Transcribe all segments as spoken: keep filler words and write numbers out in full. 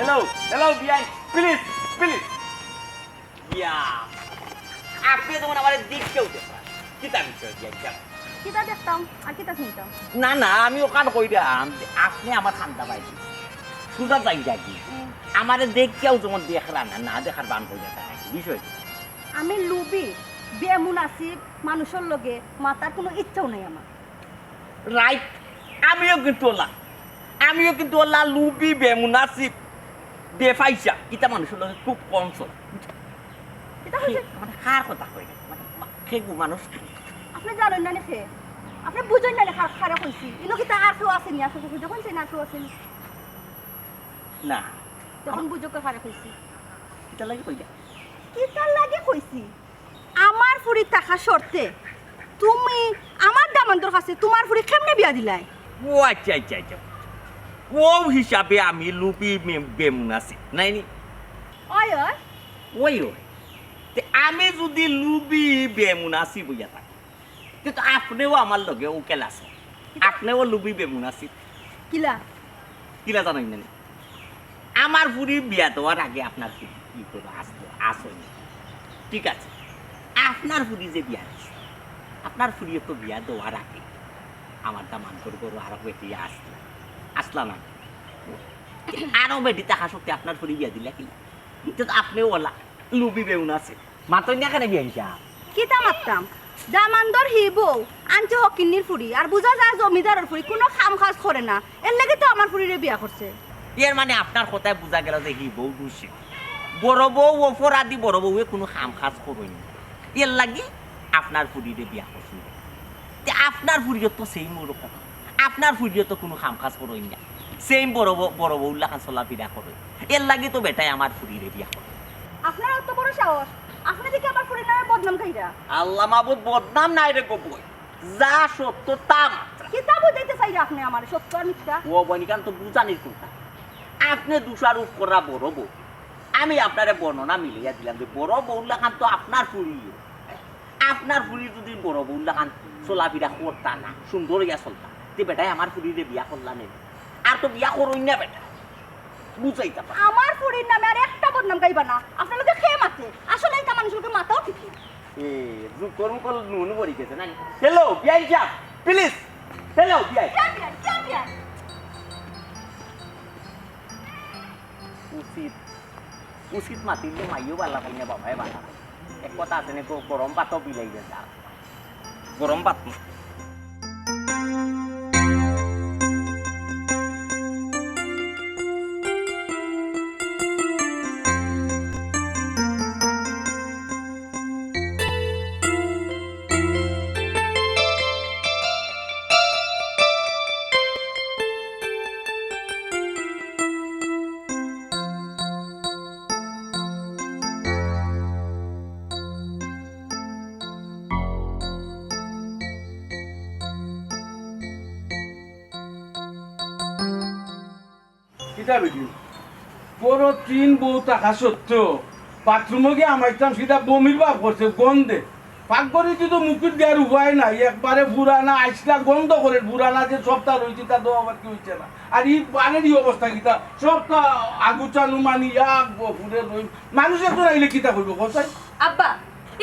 Hello, hello, বিয়াই, please, please. ইয়া, আপনে যেমন আমারে দেখিয়াউ দেখরা। কিতা বিষয়, বিয়াই সাব? কিতা দেখতাম আর কিতা শুনতাম? না, না, আমি অখান কইরাম যে আপনে আমার কান্দা পাইছইন। সুজা যাই যাই। হুম। আমারে দেখিয়াউ যেমন দেখরা না, না দেখার ভান করিয়া থাকরা। বিষয় কি? আমি লুবি, বেমুনাসিব, মানুষর লগে মাতার কুনু ইচ্ছাউ নাই আমার। রাইট, আমিও কিন্তু অলা, আমিও কিন্তু অলা লুবি, বেমুনাসিব, বেফাইসা, ইতা মানুষর লগে খুব কম চলি। ইতা কইছে? মানে, কার কথা কই না? মানে, মা-, কেগু মানুষ কি? আপনে জানইন না নি কে? আপনে বুঝইন না নি কার-, কারে কইছি? ইনো কিতা আর কেউ আছে নি? আশেপাশে যখন চাই না আর কেউ আছে নি? না। তখন বুঝউক্কা কারে কইছি। কিতার লাগি কইলা? কিতার লাগি কইছি? আমার ফুরি থাকা শর্তে তুমি আমার দামান্দর কাছে তুমার ফুরি কেমনে বিয়া দিলায়? ও আচ্ছা, আচ্ছা, আচ্ছা। অউ হিসাবে আমি লুবি মে-, বেমুনাসিব, নায় নি? অয়, অয়। অয়, অয়। তে আমি যুদি লুবি বেমুনাসিব অইয়া থাকি, তে তো আপনেও আমার লগে উকিল আছইন। কিতা? আপনেও লুবি বেমুনাসিব। কিলা? কিলা জানইন না নি? আমার ফুরি বিয়া দেওয়ার আগে আপনার ফুরি কি করে আসলো, আসইনি। ঠিক আছে, আপনার ফুরি যে বিয়া দিছে, আপনার ফুরিয়ে তো বিয়া দেওয়ার আগে আমার দামান্দর ঘরো আরো বেটি আসলো, আসলা না? আরো বেটি থাকা সত্ত্বে আপনার ফুরি বিয়া দিলা কিনা? ইটা তো আপনেও অলা লুবি বেমুনাসিব। মাতইন না কেনে বিয়াই সাব? কিতা মাততাম? দামান্দর হি বউ আনছে হকিন্নির ফুরি, আর বুঝা যায় জমিদারর ফুরি, কুনু কাম কাজ করে না, এরলাগি তো আমার ফুরিরে বিয়া করছে। এর মানে আপনার কথায় বুঝা গেল যে হি বউ দুষিত, বড় বউ অপরাধী, বড় বউয়ে কুনু কাম কাজ করইন না, এরলাগি আপনার ফুরিরে বিয়া করছইন। তে আপনার ফুরিও তো same অউ রকম, আপনার ফুরিও তো কুনু কাম কাজ করইন না, same বড় বউ, বড় বউর লাখান চলাফিরা করইন, এরলাগি তো বেটায় আমার ফুরিরে বিয়া করইন। আপনার অত বড় সাহস, আপনে দেখি আমার ফুরির নামে বদনাম গাইরা। আল্লা মাবুদ, বদনাম নায় রে গো বইন, যা সত্য তা মাত্র। কিতা বুঝাইতে চাইরা আপনে আমারে, সত্য আর মিথ্যা? ও বইন, ইখান তো বুঝানির কথা। আপনে দোষারোপ কররা বড় বউ, আমি আপনারে বর্ণনা মিলাইয়া দিলাম যে বড় বউর লাখান তো আপনার ফুরিও। আপনার ফুরি যুদি বড় বউর লাখান চলাফিরা করতা না, সুন্দর অইয়া চলতা, তে বেটায় আমার ফুরিরে বিয়া করলা নে? আর তো বিয়া করইন না বেটা। বুঝাইতাম পারি। আমার ফুরির নামে আর একটা বদনাম গাইবা না। আপনার লগে কে মাতে? আসলে ইতা মানুষর লগে মাতাও ঠিক না। এ, জুকর মুকর নুন পড়ি গেছে নানি? হ্যালো, বিয়াই সাব, প্লিজ। হ্যালো, বিয়াই। কে বিয়াই? কে বিয়াই? উচিত, উচিত মাতিলে মাইও বালা পায় না, বাবায় বালা পায়। এক কথা আছে না, গ-, গরম ভাতও বিলাই যায়। গরম ভাত না। কিতা বেটি? ঘরো তিন বউ থাকা সত্ত্বেও বাথরুমো গিয়া হামাইতাম, সিধা বমির ভাব করছে, গন্ধে। পাকঘরো তো মুখর দেওয়ার উপায় নাই, একবারে পুরানা আইসলা গন্ধ করের, পুরানা যে সবতা রইছে তা তো আবার কি অইছে না। আর ই বাড়ির ই অবস্থা কিতা, সবতা আগুচালু মানি এক বপুরে রই। মানুষ একজন আইলে কিতা কইবো, কও চাই? আব্বা,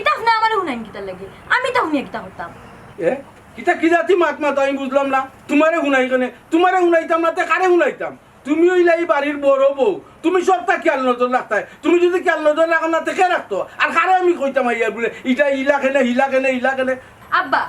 ইতা আপনে আমারে হুনাইন কিতার লাগি? আমি ইতা হুনিয়া কিতা করতাম? এ? ইতা কি জাতি মাত মাতো আমি বুঝলাম না। তুমারে হুনাই কেনে? তুমারে হুনাইতাম না, তে কারে হুনাইতাম? তুমি অইলা ই বাড়ির বড় বউ, তুমি সবতা খিয়াল নজর রাখতায়। তুমি যুদি খিয়াল নজর রাখো না, তে কে রাখতো? আর কারে আমি কইতাম আইয়া বুলে, ইটা ইলা কেনে, হিলা কেনে, ইলা কেনে? আব্বা,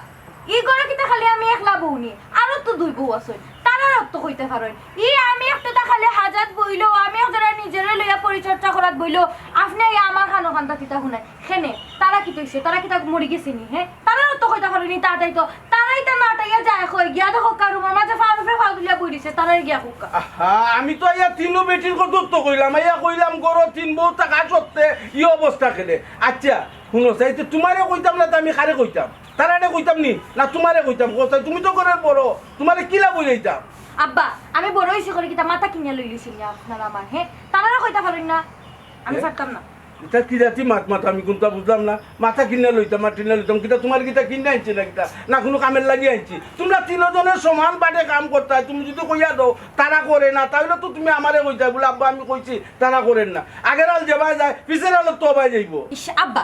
ই ঘরো কিতা খালি আমি একলা বউ নি? আরো তো দুই বউ আছইন, তারারেও তো কইতা পারইন। ই আমি একটুতা খালি হাজাত বইলেও, আমি একজরা নিজরে লইয়া পরিচর্যা করাত বইলেও, আপনে আইয়া আমার কানো কান্দা কিতা হুনাইন? কেনে? তারা কিতা অইছে? তারা কিতা মরি গেছে নি? হে? তারারেও তো কইতা পারইন নি, তাড়াতাড়ি তো। তারাই তো না তাইয়া যায় কই, গিয়া দেখউক্কা রুমর মাঝে ফাওর উপরে ফাও তুলিয়া বই রইছে, তারারে গিয়া কউক্কা। আহা, আমি তো আইয়া তিনো বেটির কথা তো কইলাম, আইয়া কইলাম ঘরো তিন বউ থাকা সত্ত্বে ই অবস্থা কেনে। আচ্ছা, হুনো চাই, তে তুমারে কইতাম না, তে আমি কারে কইতাম? তারারে কইতাম নি? না তুমারে কইতাম? কও চাই, তুমি তো ঘরর বড়, তুমারে কিলা বুঝাইতাম? আব্বা, আমি বড় অইছি করি কিতা মাথা কিনিয়া লইলিছি নি আপনার আমার, হে? তারারে কইতা পারইন না, আমি এ? পারতাম না। ইতা কি জাতি মাত মাতো আমি কুনতা বুঝলাম না। মাথা কিনা লইতাম আর টিনা লইতাম, কিতা তুমার কিতা কিনা আনছি না কিতা, না কুনু কামের লাগি আনছি? তুমরা তিনজনে সমান বাটে কাম করতায়, তুমি যুদি কইয়া দেও তারা করে না, তাইলে তো তুমি আমারে কইতায় বুলে, "আব্বা, আমি কইছি, তারা করের না।" আগের আল যেবায় যায়, পিছের আল তো অবায় যাইবো। ইশ, আব্বা,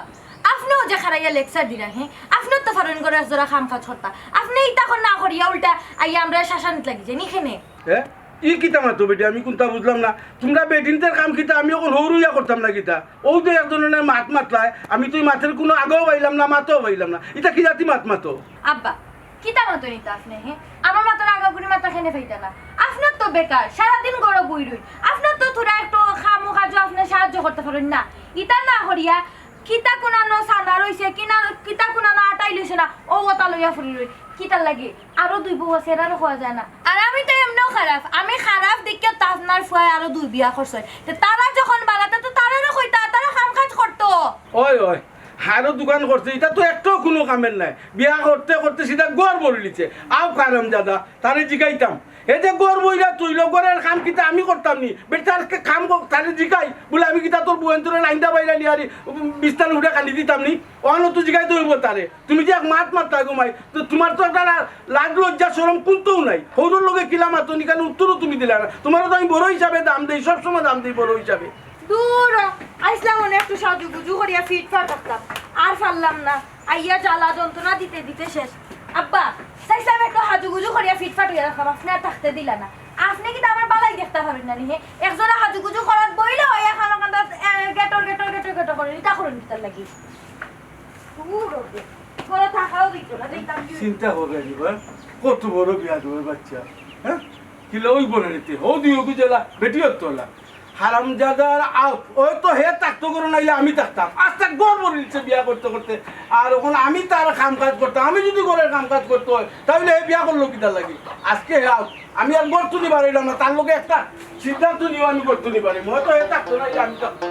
আপনেও যে খাড়াইয়া lecture দিরা, হে? আপনেও তো পারইন ঘরো একজরা কাম কাজ করতা। আপনে ইতা কর না করিয়া উল্টা আইয়া আমরারে শাসানিত লাগি যাইন, নি কেনে? হে? ই কিতা মাতো বেটি, আমি কুনতা বুঝলাম না। তুমরা বেটিন্তর কাম কিতা আমি অখন হউর অইয়া করতাম না কিতা? অউ তো এক ধরনের মাত মাতলায়, আমি তো ই মাতের কুনু আগাও পাইলাম না, মাথাও পাইলাম না। ইতা কি জাতি মাত মাতো? আব্বা, কিতা মাতইন ইতা আপনে, হে? আমার মাতার আগাগুড়ি মাথা কেনে পাইতা না? আপনে তো বেকার, সারাদিন ঘরো বই রইন। আপনে তো থুড়া একটু কামো কাজো আপনে সাহায্য করতা পারইন না। ইতা না করিয়া কিতা কুনানো ছানা রইছে, কিনা, কিতা কুনানো আটাইল অইছে না, অউ অতা লইয়া ফুরি রইন। কিতার লাগি? আরো দুই বউ আছে, এরারে কওয়া যায় না। আর আমি তো এমনেও খারাপ, আমি খারাপ দেখিয়া তো আপনার ফুয়ায় আরো দুই বিয়া করছইন। তে তারা যখন বালা, তে তো তারারে কইতা, তারা কাম কাজ করতো। ওই, ওই, আরো দুকান করছে, ইতা তো একটাও কুনু কামের নায়। বিয়া করতে করতে সিধা ঘর ভরিলিছে। আউক হারামজাদা, তারে জিগাইতাম। হে যে ঘর বইরা থইলো, ঘরের কাম কিতা আমি করতাম নি? বেটি তার কে-, কাম কর-, তারে জিগাই, বুলে আমি কিতা তোর বউন্তরে লাইন্দা বাইরা নিয়ারি, উম, বিছনাত উঠা কান্দি দিতাম নি? অনো তো জিগাইতে অইবো তারে। তুমি যে এক মাত মাততায় গো মাই, তো তুমার তো একটা লা-, লাজ লজ্জা শরম কুন্তাউ নাই। হউরর লগে কিলা মাতো নি, কেনে উত্তরও তুমি দিলায় না। তুমারে তো আমি বড় হিসাবে দাম দেই, সবসময় দাম দেই বড় হিসাবে। দুরো, আইছলাম অনে একটু সাজুগুজু করিয়া ফিটফাট থাকতাম, আর পারলাম না। আইয়া জ্বালা যন্ত্রণা দিতে দিতে শেষ। আব্বা, চাইছলাম একটু সাজুগুজু করিয়া ফিটফাট অইয়া থাকতাম, আপনে আর থাকতে দিলা না। আপনে কিতা আমার বালাই দেখতা পারইন না নি, হে? একজরা সাজুগুজু করাত বইলে অয়, অখন অখানতা, এ, গেটর, গেটর, গেটর, গেটর করইন, ইতা করইন কিতার লাগি? দূর অইতে। ঘরো থাকাও দিত না, যাইতাম কি? চিন্তা করো একবার, কত বড় বেয়াদবর বাচ্চা, হে? কিলা অইবো না রে তে? হউ দিও গু জেলা, বেটি অত তোলা। হারামজাদার আ-, ওই তো হে থাকতো ঘরো, নাইলে আমি থাকতাম। আস্তা ঘর ভরিলিছে বিয়া করতে করতে। আর অখন আমি তার কাম কাজ করতাম, আমি যুদি ঘরের কাম কাজ করতে অয়, তাইলে হে বিয়া করলো কিতার লাগি? আজকে হে আউক। আমি আর ঘর তুনি বারইলাম না, তার লগে একটা সিদ্ধান্ত নিও আমি ঘর তুনি বারইমু। হয়তো হে থাকতো না, আমি থাকতো।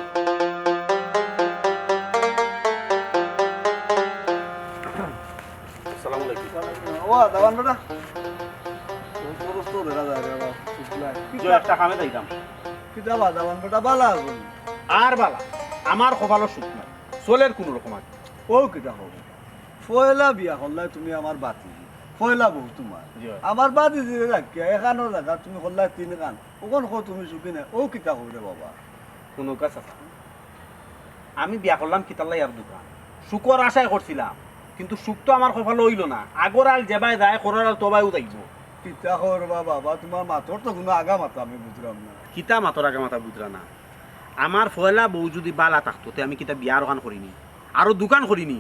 আসসালামু আলাইকুম। ও, দামান বেটা। তোর খরচ তো দেখা যায় রে বাবা, শুক্লা। জি, একটা কামে যাইতাম। কিতা বা, দামান বেটা, বালা আছইন? আর বালা, আমার কপালো সুখ নাই, চলের কুনু রকম আর কি। ও কিতা খবর? পয়লা বিয়া করলায় তুমি আমার বাতি। পয়লা বউ তুমার। জি। আমার বাতিজিরে রাখিয়া এখানো জাগা তুমি করলায় তিন খান। অখন কও তুমি সুখী নায়। ও কিতা কও রে বাবা? হুনউক্কা চাচা, আমি বিয়া করলাম কিতার লাগি আর দুখান? সুখর আশায় করছিলাম, কিন্তু সুখ তো আমার কপালো অইলো না। আগর আল যেবায় যায়, খরর আল তো অবায়উ যাইবো। কিতা কও রে বাবা, তুমার মাতর তো কুনু আগা মাথা আমি বুঝরাম না। কিতা মাতর আগা মাথা বুঝরা না? আমার পয়লা বউ যুদি বালা থাকতো, তে আমি কিতা বিয়া আরোখান করিনি? আরো দুখান করিনি।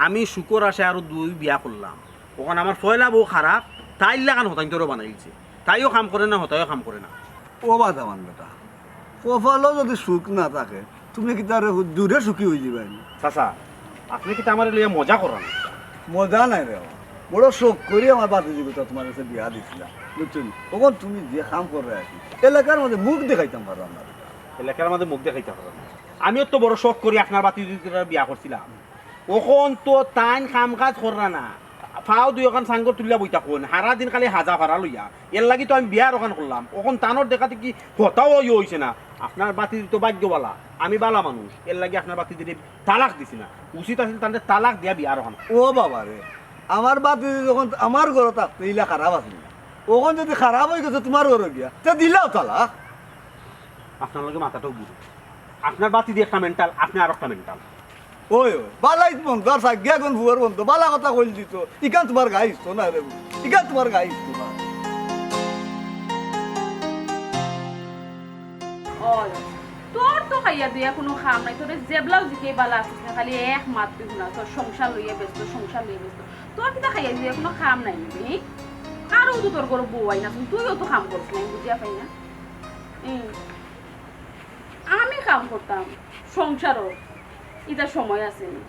আমি সুখর আশায় আরো দুই বিয়া করলাম। অখন আমার পয়লা বউ খারাপ, তাইর লাখান হতাইন্তরও বানাইলছে। তাইও কাম করে না, হতাইও কাম করে না। ও বা দামান বেটা, কপালো যুদি সুখ না থাকে, তুমি কিতা রে দূরে সুখী অইযিবায় নি? চাচা, আপনে কিতা আমারে লইয়া মজা কররা নি? মজা নায় রে বাবা, বড় শখ করি আমার বাতিজিগুতা তুমার গেছে বিয়া দিছিলাম, বুঝছো নি? অখন তুমি যে কাম কররায় আর কি, এলাকার মাঝে মুখ দেখাইতাম পাররাম না। এলাকার মাঝে মুখ দেখাইতাম পাররাম না? আমিও তো বড় শখ করি আপনার বাতিজিগুতারে বিয়া করছিলাম। অখন তো তাইন কাম কাজ কররা না, পাও দুইওখান সাঙ্গর তুলিয়া বই থাকইন, হারা দিন খালি হাজা ফারা লইয়া। এরলাগি তো আমি বিয়া আরোখান করলাম। অখন তানর দেখাদেখি হতাও অইছে না। আপনার বাতিজি তো ভাগ্য বালা, আমি বালা মানুষ, এরলাগি আপনার বাতিজিরে তালাক দিছি না। উচিত আছিল তানরে তালাক দিয়া বিয়া আরোখান। ও বাবা রে, আমার বাতিজি যখন আমার ঘরো থাকতে ইলা খারাপ আছিল না, অখন যুদি খারাপ অইগেছে তুমার ঘরো গিয়া, তে দিলাও তালাক। আপনার লগে মাথাটাও ঘুরে। আপনার বাতিজি একটা mental, আপনে আরোকটা mental। ওই, ওই, বালাই মন্দ আর সাগিয়া গুন ফুয়ার মন্দ, বালা কথা কইল দিত। ইখান তুমার গায়ে ইস্তো না রে, ইখান তুমার গায়ে ইস্তো না। ওই, তোর তো খাইয়া দিয়া কুনু কাম নাই, তোরে যেবলাউ জিকাই বালা আছিস না, খালি এক মাত তুই হুনা, তোর সংসার লইয়া ব্যস্ত, সংসার লইয়া ব্যস্ত। তোর কিতা খাইয়া দিয়া কুনু কাম নাই নি? আরো তো তোর ঘরো বউ আইন আছইন, তুইও তো কাম করস না, আমি বুঝিয়া পাই না। হুম। আমি কাম করতাম সংসারো, ইতা সময় আছে নি?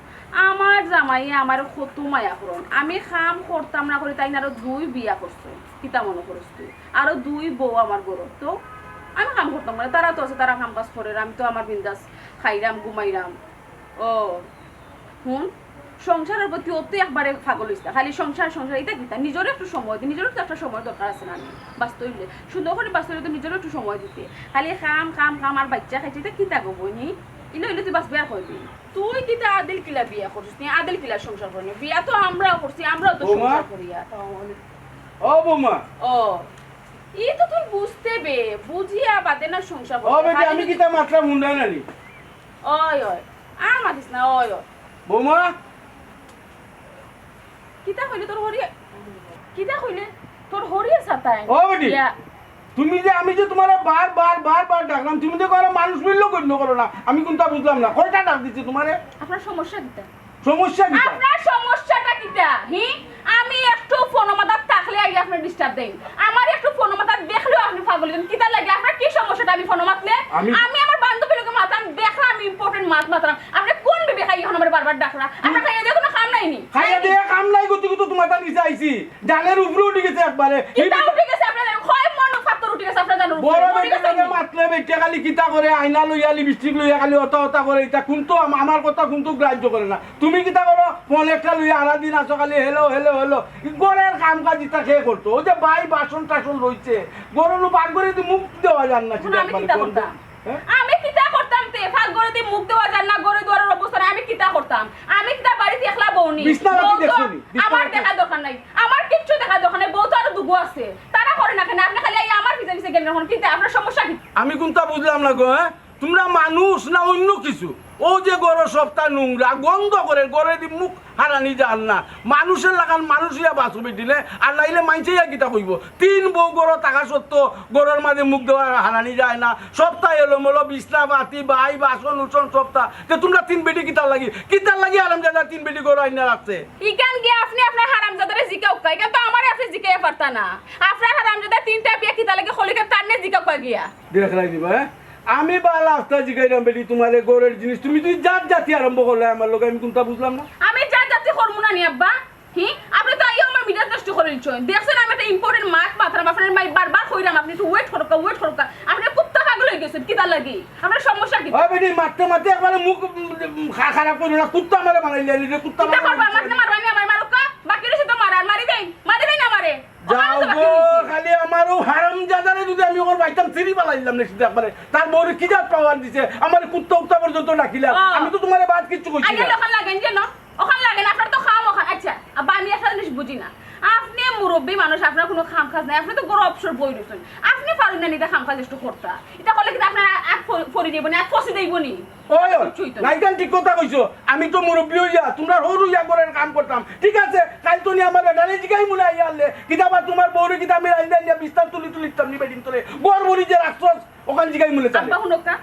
আমার জামাইয়ে আমারে কত মায়া করইন। আমি কাম করতাম না করি, তাইন আরো দুই বিয়া করছইন। কিতা মনো করস তুই? আরো দুই বউ আমার ঘরো। তো আমি কাম করতাম না, তারা তো আছে, তারা কাম কাজ করের, আমি তো আমার বিন্দাস খাইরাম, ঘুমাইরাম। ও, হুন, সংসারর প্রতি অত একবারে পাগল অইস না। খালি সংসার, সংসার, ইতা কিতা? নিজরও একটু সময় দে, নিজরও তো একটা সময় দরকার আছে না নি? বাঁচতে অইলে, সুন্দর করি বাঁচতে অইলে তো নিজরও একটু সময় দিতে। খালি কাম, কাম, কাম আর বাইচ্চা কাইচ্চা, ইতা কিতা গো বইনি? ইনো ইনো তুই বাস বিয়া করবি। তুই কিতা আদিল কিলা বিয়া করছিস? তুই আদিল কিলা সংসার করবি? বিয়া তো আমরাও করছি, আমরাও তো বৌমা? সংসার করি। আর ও বৌমা, ও, ই তো তুই বুঝতে বে, বুঝিয়া বাদে না সংসার ও করতে। বেটি, খালি আমি যদি কিতা মাতলাম হুনরায় না নি? ওই, ওই, আর মাতিস না, ওই, ওই। বৌমা? কিতা কইলে তোর হরিয়া? কিতা কইলে তোর হরিয়া সাতায়? ও বেটি, ইয়া। তুমি যে, আমি যে তুমারে বার বার, বার বার ডাকলাম, তুমি যে কইরা মানুষ মিললেও গণ্য করো না, আমি কুনটা বুঝলাম না। কয়টা ডাক দিছি তুমারে? আপনার সমস্যা কিতা? সমস্যা কিতা? আপনার সমস্যাটা কিতা? হি? আমি একটু ফোনো মাথাত থাকলে আইয়া আপনার disturb দেই। আমার একটু ফোনো মাথাত দেখলেও আপনি পাগল অইন। কিতা লাগে? আপনার কি সমস্যাটা আমি ফোনো মাতলে? আমি আমি আমার বান্ধবীর লগে মাতলাম, দেখলাম important মাত মাতলাম। আপনি কোন বিবেকে এখন আমার বারবার ডাকরা? আপনার খাইয়া দিয়া কুনু কাম নাই নি? খাইয়া দিয়া কাম নাই, গতি গতি তুমার তার নিচে আইছি। জানের উপরে উঠি গেছে একবারে। কিতা উঠি গেছে আপনার জানের? কয় মন পাথর উঠি গেছে আপনার জানের উপরে? বড় বেটি লগে মাতলে বেটি খালি কিতা করে, আয়না লইয়া, lipstick লইয়া খালি অতা অতা করে। ইতা কুনতো আম-, আমার কথা কুনতো গ্রাহ্য করে না। তুমি কিতা করো? ফোন একটা লইয়া হারা দিন আছো খালি hello, hello, hello। ঘরের কাম কাজ ইতা কে করতো? ওই যে ভাই বাসন টাসন রইছে, ঘরর পাকঘরেদি মুখ দেওয়া যার না। আমি কিতা করতাম? হ্যাঁ? আমি কিতা করতাম তে? পাকঘরেদি মুখ দেওয়া যার না, ঘরে দুয়ারর অবস্থা নাই, আমি কিতা করতাম? আমি কিতা বাড়িত একলা বউ নি? বিছনা পাতি দেখছো নি? বিছনা আমার পাতি? দেখা দরকার নাই, আমার কিচ্ছু দেখা দরকার নাই। বউ তো আরো দুগু আছে, তারা করে না কেনে? আপনি খালি এই আমার পিছে পিছে গেলেন এখন, কিতা আপনার সমস্যা কি? আমি কুনতা বুঝলাম না গো, হ্যাঁ? তুমরা মানুষ না অইন্য কিছু? অউ যে ঘরো সবতা নোংরা, গন্ধ করে, ঘরেদি মুখ হারানি যার না। মানুষের লাখান মানুষ অইয়া বাঁচো বেটি নে, আর নাইলে মাইনষে ইয়া কিতা কইবো? তিন বউ ঘরো থাকা সত্ত্বেও ঘরর মাঝে মুখ দেওয়া হারানি যায় না। সবতা এলোমেলো, বিছনা পাতি, ভাই, বাসন উসন সবতা। তে তুমরা তিন বেটি কিতার লাগি, কিতার লাগি হারামজাদা তিন বেটি ঘরো আইনা রাখছে? ইখান গিয়া আপনি আপনার হারামজাদারে জিকাউক্কা, ইখান তো আমারে আপনি জিকাইয়া পারতা না। আপনার হারামজাদা তিনটা বিয়া কিতার লাগি খলিকা তার নে জিকাউক্কা গিয়া। দেখরায় দিবা, হ্যাঁ? আমি বালা আফতা জিগাইলাম বেটি তুমারে ঘরর জিনিস, তুমি তুই জাত জাতি আরম্ভ করলায় আমার লগে, আমি কুনতা বুঝলাম না। আমি জাত জাতি করমু না নি আব্বা? হি? আপনি তো আইয়া আমার মিজাজ নষ্ট করিলিছইন। দেখছইন আমি একটা important মাত মাতরাম, আপনার মাই বারবার কইরাম, আপনি একটু wait করউক্কা, wait করউক্কা। আপনি কুত্তা পাগল অই গেছইন, কিতার লাগি? আপনার সমস্যা কি? ওই বেটি, মাততে মাততে একবারে মুখ, উম, খা-, খারাপ করিও না, কুত্তা আমারে বানাইলে, নিজে কুত্তা কিতা আমারে করবা? বানাইলে। আপনি মারবা নি আমারে, মারউক্কা? বাকি রইছে তো মারার, মারি দেইন, মারি দেইন আমারে। যাও গো, খালি আমার অউ হারামজাদারে যুদি আমি অখন পাইতাম, ছিড়ি ফালাইলাম নে সিধা একবারে। তার বউরে কি জাত power দিছে, আমারে কুত্তা উত্তা পর্যন্ত ডাকিলা। ও। আমি তো তুমারে বাদ কিচ্ছু কইছি না। অখান লাগেন কেনে? অখান লাগেন, আপনার তো কাম অখান। আচ্ছা, আব্বা, আমি একটা জিনিস বুঝি না। আপনি মুরব্বি মানুষ, আপনার কুনু কাম কাজ নাই, আপনি তো ঘরো অবসর বই রইছইন। আপনি পারইন না নি ইতা কাম কাজ একটু করতা? ইতা করলে কিতা আপনার আত ফ-, ফড়ি যাইবো নি, আত ফসি যাইবো নি? ওই, ওই, বুঝছই তো। নাইজান ঠিক কথা কইছো। আমি তো মুরব্বি অইয়া, তুমরার হউর অইয়া ঘরর কাম করতাম। ঠিক আছে, কাইল তো নি আমার বেটারে জিগাইমু নে আইয়া আনলে। কিতা বা তুমার বউরে কিতা আমি রাইন্দা আনিয়া বিছনাত তুলি তুলি দিতাম নি বেটিন্তরে? ঘর ভরি যে রাখছস, অখান জিগাইমু নে তারে। আব্বা, হুনউক্কা।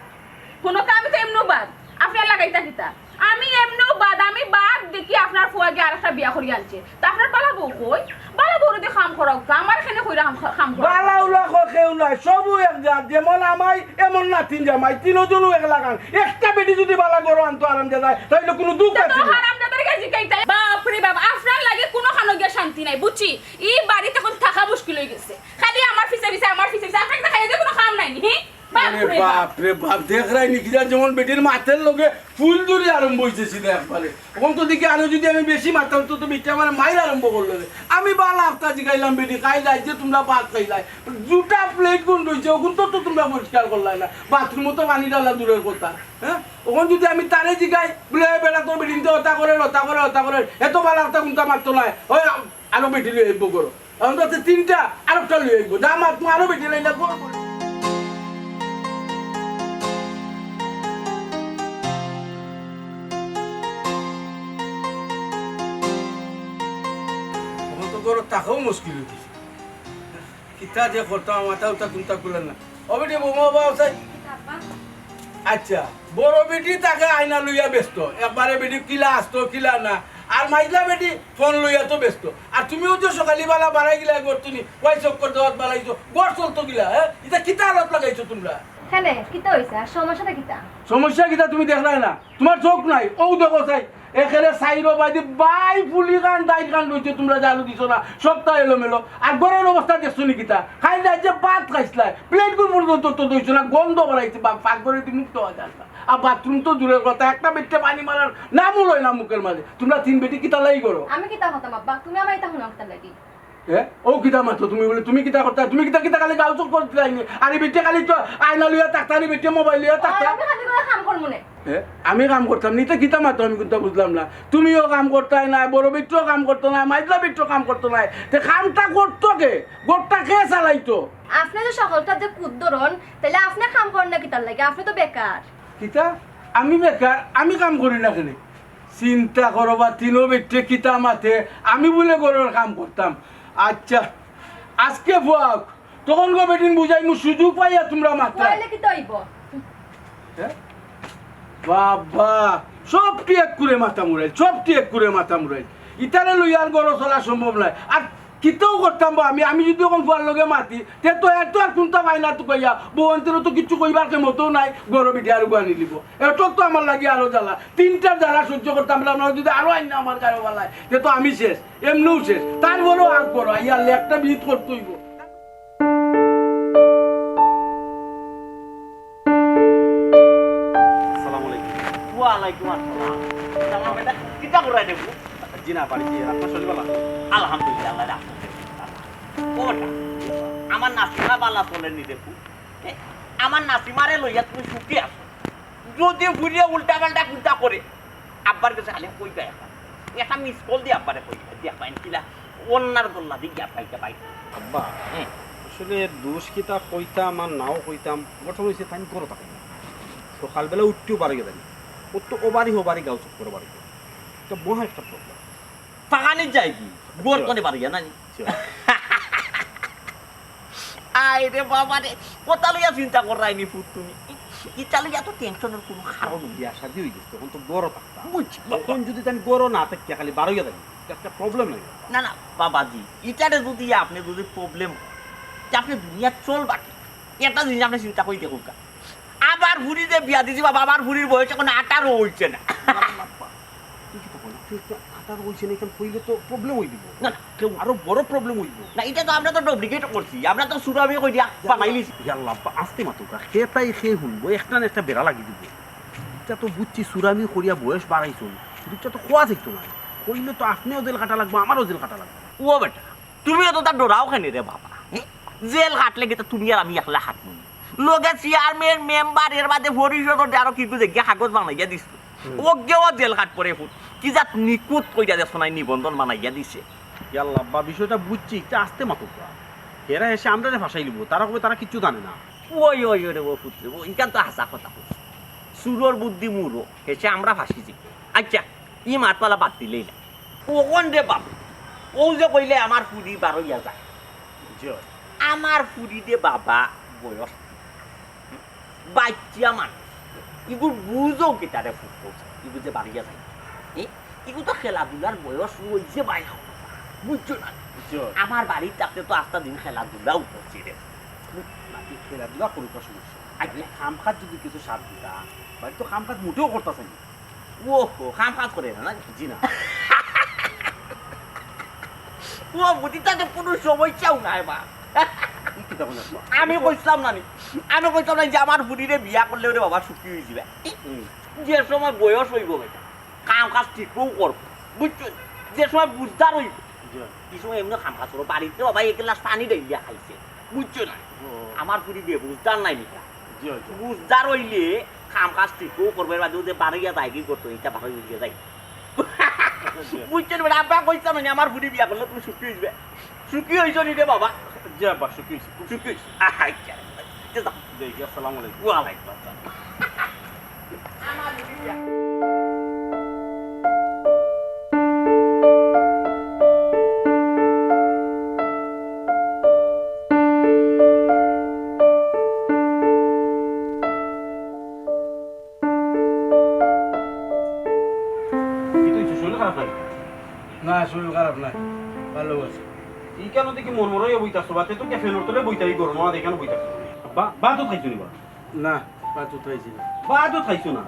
হুনউক্কা, আমি তো এমনেউ বাদ। আপনে লাগাইতা কিতা? আমি এমনেউ বাদ, আমি বাদ দেখি আপনার ফুয়া গিয়া আরেকটা বিয়া করি আনছে। তে আপনার বালা বউ কই? বালা বউরে দি কাম করাউক্কা, আমারে কেনে কইরা কাম, কাম করাউক্কা? বালা উলা ক-, কেউ নাই, সবউ এক জাত। যেমন আমাই, এমন নাতিন জামাই, তিনোজনউ এক লাখান। একটা বেটি যুদি বালা ঘরো আনতো হারামজাদায়, তাইলে কুনু দুখ তে তো আছিল না। হারামজাদার গেছে জিকাইতা। বাপ রে বাপ, আপনার লাগি কুনুখানো গিয়া শান্তি নাই, বুঝছি? ই বাড়িত অখন থাকা মুশকিল অই গেছে। খালি আমার পিছে পিছে, আমার পিছে পিছে। আপনার কিতা খাইয়া দিয়া কুনু কাম নাই নি, হি? বাপ আরে রে বাপ। বাপ রে বাপ, দেখরায় নি কিতা যেমন বেটির মাতের লগে ফুলঝুরি আরম্ভ অইছে সিধা একবারে। অখন তো দেখি আরো যুদি আমি বেশি মাততাম তো, তো বেটি আমারে মাইর আরম্ভ করলো রে। আমি বালা আফতা জিগাইলাম বেটি, কাইল রাইত যে তুমরা ভাত খাইলায়, দুটা plate কুন রইছে, অগুন তো, তো তুমরা পরিষ্কার করলায় না। Bathroom-ও তো পানি ঢালা দূরের কথা, হ্যাঁ? অখন যুদি আমি তারে জিগাই, বুলে, "এ বেটা, তোর বেটিন্তে অতা করের, অতা করের, অতা করের, এত বালা আফতা কুনতা মাততো নায়।" ওই আ-, আরো বেটি লই আইবো ঘরো। অখন তো আছে তিনটা, আরেকটা লই আইবো। যা মাত, আরো বেটি লই আইবো। অখন তো ঘরো থাকাও মুশকিল অই গেছে। কিতা যে করতাম, মাথা উঠা কুনতা খুলে না। ও বেটি, বৌমা, বাবা, চাই। আব্বা। আচ্ছা, বড় বেটি থাকে আয়না লইয়া ব্যস্ত, একবারে বেটি কিলা আস্ত, কিলা না। আর মাইজলা বেটি ফোন লইয়া তো ব্যস্ত। আর তুমিও যে সকালি বেলা বাড়াই গিলা ঘর তুনি, ওই চক্কর দেওয়াত বাড়াইছো, ঘর চলতো গিলা, হ্যাঁ? ইতা কিতা আলাপ লাগাইছো তুমরা? কেনে, কিতা অইছে? আর সমস্যাটা কিতা? সমস্যা কিতা তুমি দেখরায় না? তুমার চউখ নাই, অউ দেখো চাই। একেরে চাইরো বায়দি বাই ফুলি খান, দাইর খান রইছে, তুমরা ঝাড়ু দিছো না, সবতা এলোমেলো। আর ঘরর অবস্থা দেখছো নি কিতা? খাইল রাইত যে ভাত খাইছলায়, plate কুন পর্যন্ত তো ধইছো না, গন্ধ বারাইছে, বা পাকঘরেদি মুখ দেওয়া যার না। আর bathroom তো দূরের কথা, একটা বেটিয়ে পানি মারার নামও লয় না মুখর মাঝে। তুমরা তিন বেটি কিতার লাগি করো? আমি কিতা করতাম আব্বা? তুমি আমারে ইতা হুনাও কিতার লাগি? এ? ও কিতা মাতো তুমি বুলে? তুমি কিতা করতা? তুমি কিতা, কিতা খালি গাউ চুপ করতে যাইনি? আরে বেটে খালি তো আয়না লইয়া থাকতা, আরে বেটে মোবাইল লইয়া থাকতা। আমি খালি করে কাম করমু নে। এ? আমি কাম করতাম নি, তে কিতা মাতো আমি কুন্তা বুঝলাম না। তুমিও কাম করতায় না, বড় বেটিও কাম করতো না, মাইজলা বেটিও কাম করতো না। তে কামটা করতো কে? ঘরটা কে চালাইতো? আপনে যে সকলটা যে কুদ্দরন, তাইলে আপনে কাম করন না কিতার লাগি? আপনে তো বেকার। কিতা? আমি বেকার? আমি কাম করি না কেনে? চিন্তা করো বা, তিনো বেটে কিতা মাতে, আমি বুলে ঘরর কাম করতাম। আচ্ছা, আজকে ফুয়াক, তখন গো বেটিন বুঝাইমু, সুযোগ পাইয়া তুমরা মাতরায়। কইলে কিতা অইবো? হ্যাঁ? বাবা, সবটি এক করে মাথা মুরাইল, সবটি এক করে মাথা মুরাইল। ইতারে লইয়া আর ঘরো চলা সম্ভব নায়। আর কিতাও করতাম বা আমি, আমি যুদি অখন ফুয়ার লগে মাতি, তে তো এর তো আর কুন্তা পাই না তুকাইয়া, বউয়াইন্তরও তো কিচ্ছু কইবার ক্ষমতাও নাই, ঘরো বিটিয়ে আরোগু আনিলিবো। এটক তো আমার লাগি আরো জ্বালা, তিনটার জ্বালা সহ্য করতাম পারলাম না, যুদি আরো আইন না আমার গায়ে বালায়, তে তো আমি শেষ, এমনেও শেষ। তারপরেও আগ করো, আইয়া লে একটা বিহিত করতে অইবো। আসসালামু আলাইকুম। ওয়ালাইকুম আসসালাম। সালাম, এটা কিতা করাই দেবো? জি না, বাড়ি, জি, আপনার শরীর ভালো আছে? আলহামদুলিল্লাহ, আল্লাহ রাখছে। ও বেটা, আমার নাসিমা বালা চলেনি দেখো। এ, আমার নাসিমারে লইয়া তুমি সুখে আছো। যদি ঘুরিয়া উল্টা পাল্টা কুন্তা করে, আব্বার গেছে খালি কইবা এখন। একটা মিস কল দি আব্বারে কইবা, দেখবা এনকিলা অন্যার গল্লা দি গিয়া পাইতে পাই। আব্বা, হুম। আসলে দোষ কিতা কইতাম আর নাও কইতাম, ঘটনা অইছে তাইন ঘরো থাকে না। সকালবেলা উঠিও বারইয়া যাইন। ও তো ও বাড়ি হো বাড়ি গাউ চুপ করে বাড়ি করে। তো মহা একটা প্রবলেম। ফাগানি যায় কি? ঘর কোনে বারইয়া নানি? আয় রে বাবা রে, কথা লইয়া চিন্তা কররায়নি ফুত তুমি। ইটা লইয়া তো টেনশনের কোনো কারণ নাই। বিয়া শাদি অই গেছে, অখন তো ঘরো থাকতাম। বুঝছি। অখন যুদি তাইন ঘরো না থাকিয়া খালি বারইয়া যাইন, ইটা একটা প্রবলেম নায়? না, না, বাবাজি, ইটারে যুদি আপনে যুদি প্রবলেম অয়, তে আপনে দুনিয়াত চলবা কি? একটা জিনিস আপনে চিন্তা করি দেখউক্কা। আমার ফুরি যে বিয়া দিছি বাবা, আমার ফুরির বয়স অখন আঠারো অইছে না। তুই কিতা কইলে? তুই তো আঠারো অইছে না, ইখান কইলে তো প্রবলেম অই যিবো। না, না, কেউ আরো বড় প্রবলেম অই যিবো। না, ইটা তো আমরা তো ডুপ্লিকেট করছি, আমরা তো চুরামি করিয়া বানাইলিছি। ইয়া আল্লাহ, আব্বা, আস্তে মাতউক্কা, হে তাই হে হুনবো, একটা না একটা বেড়া লাগি দিবো। ইটা তো বুঝছি, চুরামি করিয়া বয়স বাড়াইছইন, কিন্তু ইটা তো কওয়া যাইতো না। কইলে তো আপনেও জেল খাটা লাগবো, আমারও জেল খাটা লাগবো। ও বেটা, তুমি অততা ডরাও কেনে রে বাবা? হুম? জেল খাটলে কিতা তুমি আর আমি একলা খাটমু নি? লগে চেয়ারম্যান, মেম্বার, এর বাদে পরিষদর আরো কিগু যেগিয়ে কাগজ বানাইয়া দিছলো। হুম। অগেও জেল খাটবো রে ফুত। কি জাত নিখুঁত কইরা দেখছো না, নিবন্ধন বানাইয়া দিছে। ইয়াল্লা আব্বা, বিষয়টা বুঝছি, ইটা আস্তে মাতউক্কা। হেরা হেষে আমরারে ফাঁসাইলিবো, তারা কইবো তারা কিচ্ছু জানে না। ওই, ওই, ওই রে, ও ফুত রে, ও, ইখান তো হাছা কথা কইছে। চুরর বুদ্ধি মুরো, হেষে আমরা ফাঁসি যাই। আচ্ছা, ই মাতপালা বাদ দিলেই না। অখন রে বাপ, অউ যে কইলে আমার ফুরি বারইয়া যায়। জি। আমার ফুরি রে বাবা বয়স। বাইচ্চা মানুষ। ইগুর বুঝও কিতা রে ফুত কইছে? ইগু যে বারইয়া যায়। এ? ইগু তো খেলাধুলার বয়স অইছে ভাই। বুঝছো না? জি। আমার বাড়িত থাকতে তো আস্তা দিন খেলাধুলাও করছি রে। না, ই খেলাধুলা করুক, সমস্যা নাই। আচ্ছা। খামখাত যুদি কিছু সাথ দিতা, বাড়িত তো খামখাত মুটেও করতাছে না। ওহো, খামখাত করে না, না? জি না। ও বুঝি, তাতে কোনো সমস্যাও নাই বা। ই কিতা কইলা? আমি কইছলাম না নি, আমি কইছলাম না যে আমার ফুরিরে বিয়া করলে ওরে বাবা সুখী অই যিবা। হুম। যে সময় বয়স অইবো বেটা, কাম কাজ ঠিকও করবো, বুঝছো? যে সময় বুঝদার অইবো, জি। ই সময় এমনে কাম কাজ করবো। বাড়িত বাবা এক গ্লাস পানি ঢালিয়া খাইছে, বুঝছো না? ও। আমার ফুরি বেবুঝদার নায় নি কা। জি, জি। বুঝদার অইলে কাম কাজ ঠিকও করবো, এর বাদে যে বারইয়া যায়গি করতো, ইটা বারইয়া যায়। বুঝছো না বেটা, আব্বা কইছলাম না নি, আমার ফুরি বিয়া করলে তুমি সুখী অই যিবা। সুখী অইছো নি রে বাবা? জি আব্বা, সুখী অইছি, খুব সুখী অইছি। আচ্ছা, আচ্ছা, যাও। জি, জি, আসসালামু আলাইকুম। ওয়ালাইকুম আসসালাম। কিতা অইছে? শরীর খারাপ নাকি? না, শরীর খারাপ নায়, ভালো আছি। ইখানো দেখি মরমরাইয়া বই থাকছো, বাতে তো কে ফ্যানর তলে বই থাকি, গরম হাওয়া দেখানো বই থাকছো। বা-, ভাতও খাইছো নি বা? না, ভাতও খাইছি না। ভাতও খাইছো না?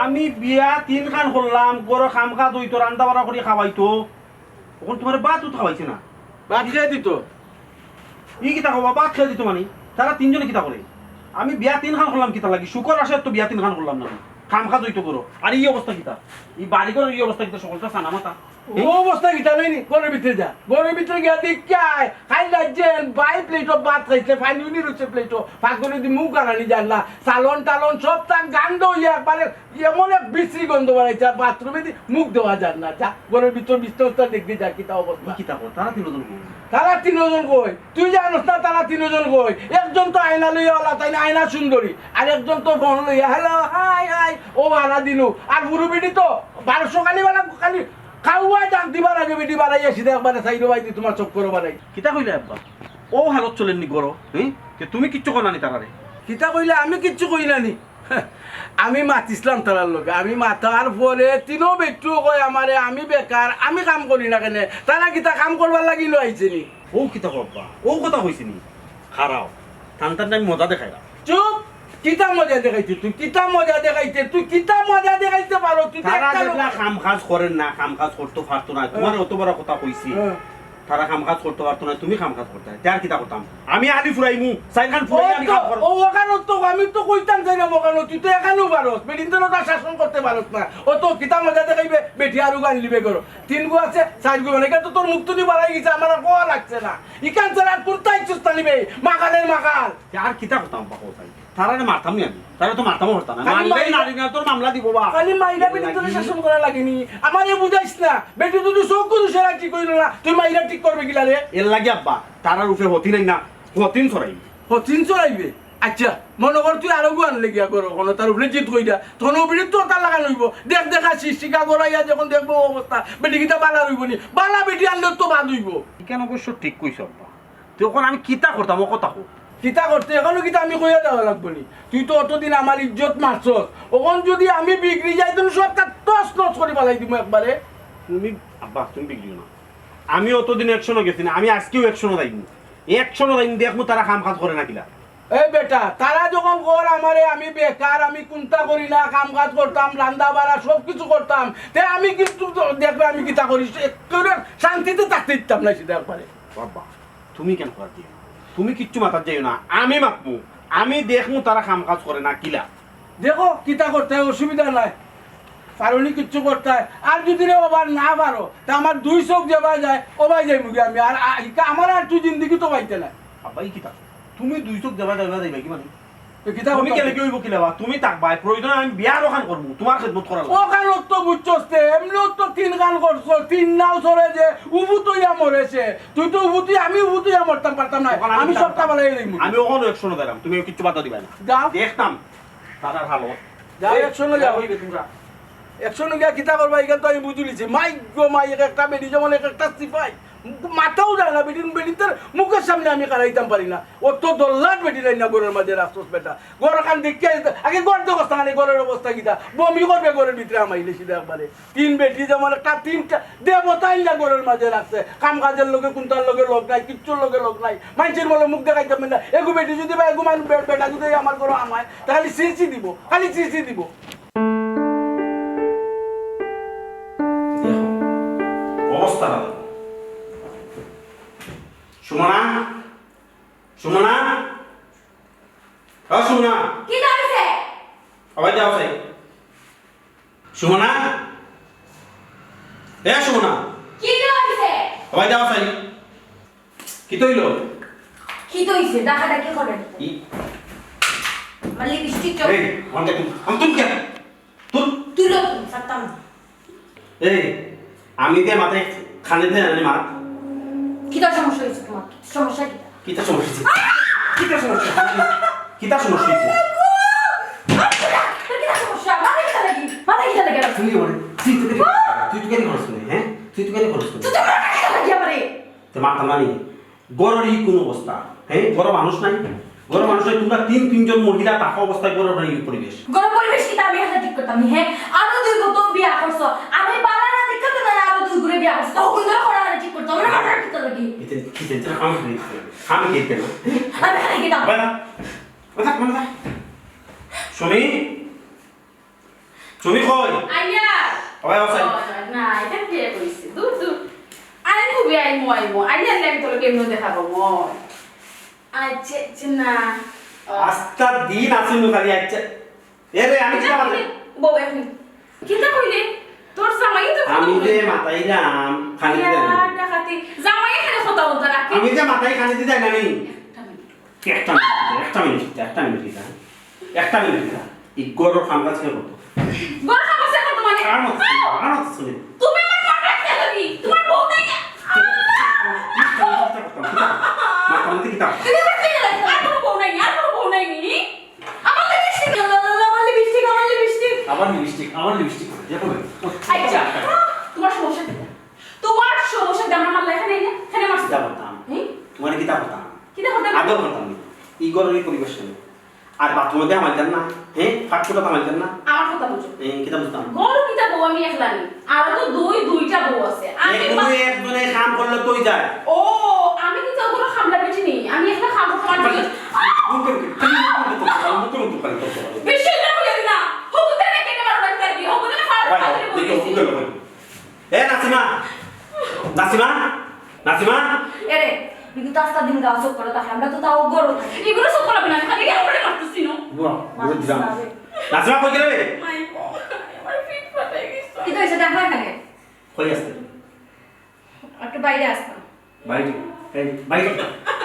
আমি বিয়া তিনখান করলাম, ঘরো কাম কাজ অইতো, রান্দা বাড়া করি খাওয়াইতো, অখন তুমারে ভাতও খাওয়াইছে না? ভাত খাইয়া দিতো। ই কিতা কও বা, ভাত খাইয়া দিতো মানে? তারা তিনজনে কিতা করে? আমি বিয়া তিনখান করলাম কিতা লাগি? শুকর বাসর তো বিয়া তিনখান করলাম না। কাম কাজ অইতো করো। আর ই অবস্থা কিতা? ই বাড়ি ঘরর ই অবস্থা কিতা? সকলটা সানা মাথা। ও অবস্থা কিতা নায় নি? ঘরর ভিতরে যা, ঘরর ভিতরে গিয়া দেখিয়া আয়। খাইল রাইত যেন বাই প্লেটো ভাত খাইছে, পানি উনি রইছে প্লেটো, পাকঘরেদি মুখ বারানি যায় না, চালন টালন সব তার গান্ধ অইয়া একবারে এমন এক বিশ্রী গন্ধ বারাইছে, আর বাথরুমেদি মুখ দেওয়া যায় না। যা, ঘরর ভিতর বিছনা উছনা দেখবি যা, কিতা অবস্থা। কিতা কর, তারা তিনজন কই? তারা তিনজন কই? তুই জানোস না তারা তিনজন কই? একজন তো আয়না লইয়া ওলা, তাই না, আয়না সুন্দরী, আর একজন তো ফোন লইয়া, "হ্যালো, হাই, হাই", ও হারা দিনু। আর বুরু বেটি তো বারোশো খালি বালা খালি খাওয়া ডাক দিবার আগে বেটি বাড়াই আসি, দেখ বারে সাইডো বাইদি তোমার চক্কর বাড়াই। কিতা কইলে আব্বা? ও হালত চলেননি গরো, হুম? তে তুমি কিচ্ছু কও না নি তারারে? কিতা কইলে আমি কিচ্ছু কই না নি? আমি মাতিছিলাম তারার লগে, আমি মাতার পরে তিনো বেটিউ কয় আমারে, "আমি বেকার, আমি কাম করি না কেনে?" তারা কিতা কাম করবার লাগি লইছে নি? ও কিতা কও আব্বা? ও কথা কইছে নি? খারাও, তান তান আমি মজা দেখাইলাম। চুপ! কিতা মজা দেখাইতে তুই? কিতা মজা দেখাইতে তুই? কিতা মজা দেখাইতে পারো তুই? তারা একটা লোক যেগুলা কাম কাজ করেন না, কাম কাজ করতে পারতো না, তোমার অত বড় কথা কইছি। হ্যাঁ। তারা কাম কাজ করতে পারতো না, তুমি কাম কাজ করতে। তে আর কিতা করতাম? আমি আলি ফুরাইমু, সাইখান ফুরাই আমি কাম করব। ও ওখানে তো আমি তো কইতাম চাই না ওখানে, তুই তো এখানেও পারস, বেটিন্তর তো শাসন করতে পারস না। ও তো কিতা মজা দেখাইবে, বেটি আরো গান লিবে করো। তিন গু আছে, চার গু মানে, এটা তো তোর মুখ তুলি বাড়াই গেছে, আমার আর কোয়া লাগছে না। ইখান ছাড়া আর কোনটা ইচ্ছুস না নিবে? মাকালের মাকাল। তে আর কিতা করতাম বাবা ভাই? তারারে মারতাম নি আমি। তারা তো মারতামও পারতাম না। খালি মারলেই মাইরা নারী না তোর মামলা দিব বা। খালি মাইরা বেটি তোরে শাসন করা লাগেনি। আমারে বুঝাইস না। বেটি যদি চোখ গুরু সেরা ঠিক হইল না, তুই মাইরা ঠিক করবে কিলা রে? এর লাগি আব্বা, তারার উপরে হতি নাই না, হতিন ছড়াইবে। হতিন ছড়াইবে? আচ্ছা, মনে কর তুই আরো গুয়ান লেগিয়া করো, কোনো তার উপরে জিত কইরা, তখন ও বেটি তো তার লাগান হইব। দেখ দেখা শিক্ষিকা গড়াইয়া যখন দেখবো অবস্থা, বেটি কিতা বালা হইব নি? বালা বেটি আনলে তো বাদ হইব। ইখান অবশ্য ঠিক কইছ আব্বা। তখন আমি কিতা করতাম, ও কথা কও। কিতা করতে? এখনো কিতা আমি কইয়া দেওয়া লাগবো নি? তুই তো অতদিন আমার ইজ্জত মারছস। অখন যদি আমি বিগড়ি যাই, তুমি সবটা তছ নছ করি ফালাই দিমু একবারে। তুমি, আব্বা, তুমি বিগড়িও না। আমি অতদিন একশনো গেছি না, আমি আজকেও একশনো যাইমু। একশনো যাইমু, দেখমু তারা কাম কাজ করে না কিলা। এই বেটা, তারা যখন কর আমারে আমি বেকার, আমি কুন্তা করি না, কাম কাজ করতাম, রান্দা বাড়া সব কিছু করতাম, তে আমি কিন্তু তো দেখবে আমি কিতা করি, একেবারে শান্তিতে থাকতে দিতাম না সেটা একবারে। বাবা, তুমি কেন করার দিও? তুমি কিচ্ছু মাথাত যাইও না, আমি মাতমু, আমি দেখমু তারা কাম কাজ করে না কিলা। দেখো, কিতা করতে হয়, অসুবিধা নাই, পারো নি কিচ্ছু করতে হয়। আর যদি রে বাবা না পারো, তা আমার দুই চোখ যেবায় যায়, ওবায় যাইমুগি আমি। আর আ-, ইকা আমার আর তুই জিন্দেগি তো পাইতে নাই। আব্বা, ই কিতা? তুমি দুই চোখ যেবায় যাইবা, যাইবা কি মানে? তো কিতা তুমি করতে কেন হবে? কি হইব কিলা বা? তুমি থাকবায়, প্রয়োজনে আমি বিয়ার ওখান করমু, তোমার খেদমত করার লাগি। ওখান তো বুঝছস তে, এমনিও তো তিন খান করছস, তিন নাও চলে যে, উবুত অইয়া মরেছে। তুই তো উবুত অইয়া, আমি উবুত অইয়া মরতাম পারতাম না। ওখান আমি আমি সবটা থাকতাম। বালাই যাইমু। আমি ওখানে একশনো দাঁড়াম, তুমি কিচ্ছু বাধা দিবা না। যাও। দেখতাম, তারার হালত। যাও, একশনো যাও। হইবে তোমরা। একশনো গিয়া কিতা করবা, ইখান তো আমি বুঝি লিছি। মাই গো মাই, এক একটা বেটি যেমন এক একটা সিপাই। মাথাও যায় না, বেটির, বেটির তার মুখের সামনে আমি খাড়াইতাম পারি না। ও তো দল্লাট বেটি নাই না ঘরের মাঝে রাখছস বেটা। ঘর খান দেখিয়া আইতে, আগে ঘর দেখস না, খালি ঘরের অবস্থা কিতা? বমি করবে ঘরের ভিতরে হামাইলে সিধা একবারে। তিন বেটি যেমন একটা, তিনটা দেবতা আইলা ঘরের মাঝে রাখছে। কাম কাজের লগে কুন্তার লগে লগ নাই, কিচ্ছুর লগে লগ নাই। মাইনষের মনে মুখ দেখাইতাম না। এগু বেটি যদি বা এগু মানুষ বে-, বেটা যদি আমার ঘরে হামায়, তা খালি সিসি দিব, খালি সিসি দিব। দেখো, অবস্থা ভালো। সুমনা, সুমনা, ও সুমনা। কিতা অইছে? আবার যাও চাই। সুমনা, এ সুমনা। কিতা অইছে? আবার যাও চাই। কিতা অইল? কিতা অইছে? ডাকাডাকি করে। ই। আমার লিপস্টিক চোখ। এই, আমার দেখুন, আমি তুমি কে? তুই? তুই লো, তুই, ছাড়তাম না। এই, আমি দে মাথায় খালি দে, আমি মার। কিতা সমস্যা অইছে তোমার? সমস্যা কিতা? কিতা সমস্যা অইছে? আহ! কিতা সমস্যা অইছে? কিতা সমস্যা অইছে? তোর কিতা সমস্যা? মাথা কিতা লাগি? মাথা কিতা লাগি? তুই ওরে, তুই তো কেন, তুই তো কেন করছ না, হ্যাঁ? তুই তো কেন করছ না? তুই তো মাথা কিতা লাগি আমারে? তো মারতাম না নি। ঘরর ই কুন অবস্থা? হ্যাঁ, ঘরো মানুষ নাই, ঘরো মানুষ নাই। তোমরা তিন তিনজন মহিলা থাকা অবস্থায় ঘরর ই পরিবেশ। ঘরর পরিবেশ কিতা আমি একা ঠিক করতাম নি, হ্যাঁ? আরো দুই গু তো বিয়া করছো, আমি বালা না দেখে তো না আরো দুই গুরে বিয়া করছো, তো ওই ঘরে করা ঠিক করতাম, আমার মাথার ভিতর লাগি। এটা কি চিন্তা? আমি কি, আমি কি এটা না? আমি খালি কিতা? বাবা, বাবা, বাবা। সুমি, তুমি কই? আইয়া। ওই, ওই, ওই। ও, না, এটা কে কইছে? দূর, দূর। আরে, তুমি আইমু, আইমু। আইয়া, আমি তোর কেমনে দেখাবো, মই? আচ্ছা, আচ্ছা, না। ও। আস্তা দিন আছি নু খালি, আচ্ছা। এ রে, আমি কিতা মাতে? বউ, এক মিনিট। কিতা কইলে? তোর জামাই তো কথা আমি যে বলে। মাতাইলাম, খালি ইয়া, দিলাম। ডাকাতি। জামাই এখানে কথা বলতো না। আমি যে মাতাই খালি দিতাই না নি। একটা মিনিট। একটা মিনিট, একটা মিনিট, একটা মিনিট, একটা মিনিট। এই ঘরর কাম কাজ কে করতো? ঘরর কাম কাজ কে করতো মানে? আর মত শুনে, আর মত শুনে। তুমি আমার মন রাখতে লাগি। তোমার বউ নাই না? মাতামাতি কিতা করতাম? মাতামাতি কিতা করতাম? তুমি বুঝতে গেলে, আর কোনো বউ নাই, আর কোনো বউ নাই নি? আমার লিপস্টিক, লা, লা, লা, আমার লিপস্টিক, আমার লিপস্টিক। আবার লিপস্টিক, আবার লিপস্টিক। দেখো না। আচ্ছা, তোমার সমস্যা কি? তোমার সমস্যা কি? আমার মারলা এখানে, এখানে মারছে। কিতা করতাম? হুম? তোমার কিতা করতাম? কিতা করতাম? আদর করতাম না। এই ঘরর এই পরিবেশ কেনে? আর বাথরুমে হামাইতাম না? হ্যাঁ? ফাটফুটা হামাইতাম না? আমার কথা বুঝো। এ, কিতা বুঝতাম? ঘরো কিতা বউ আমি একলা নি? আরো তো দুই, দুইটা বউ আছে। আমি এ, কোনো বা- একজনে কাম করলে তো অই যায়। ও, আমি কিন্তু কোনো কামলা বেটি নি। আমি একলা কাম করতে পারি। মুখে মুখে, খালি মুখে মুখে তো, মুখে মুখে খালি তো। বেশি না বলে না। হকুতে না কেটে মারো না, কি? হকুতে না ফাড়ো, ভাই, ফাড়ো দেখো, বলে। মুখে মুখে। এ, নাসিমা! নাসিমা! নাসিমা! এরে, বিগত আস্তা দিন গাও চুপ করে থাকে, আমরা তো তাও গরু। এগুলো সব বলবে না, খালি আমরা মারতেছি না। বুয়া, বুয়া দিলাম। নাসিমা, কই গেলে? মাই গো, আমার পিঠ ফাটাই গেছে। কিতা হইছে, দেখা এখানে। কই আসতে? একটু বাইরে আসতাম। বাইরে? এই, বাইরে কিতা?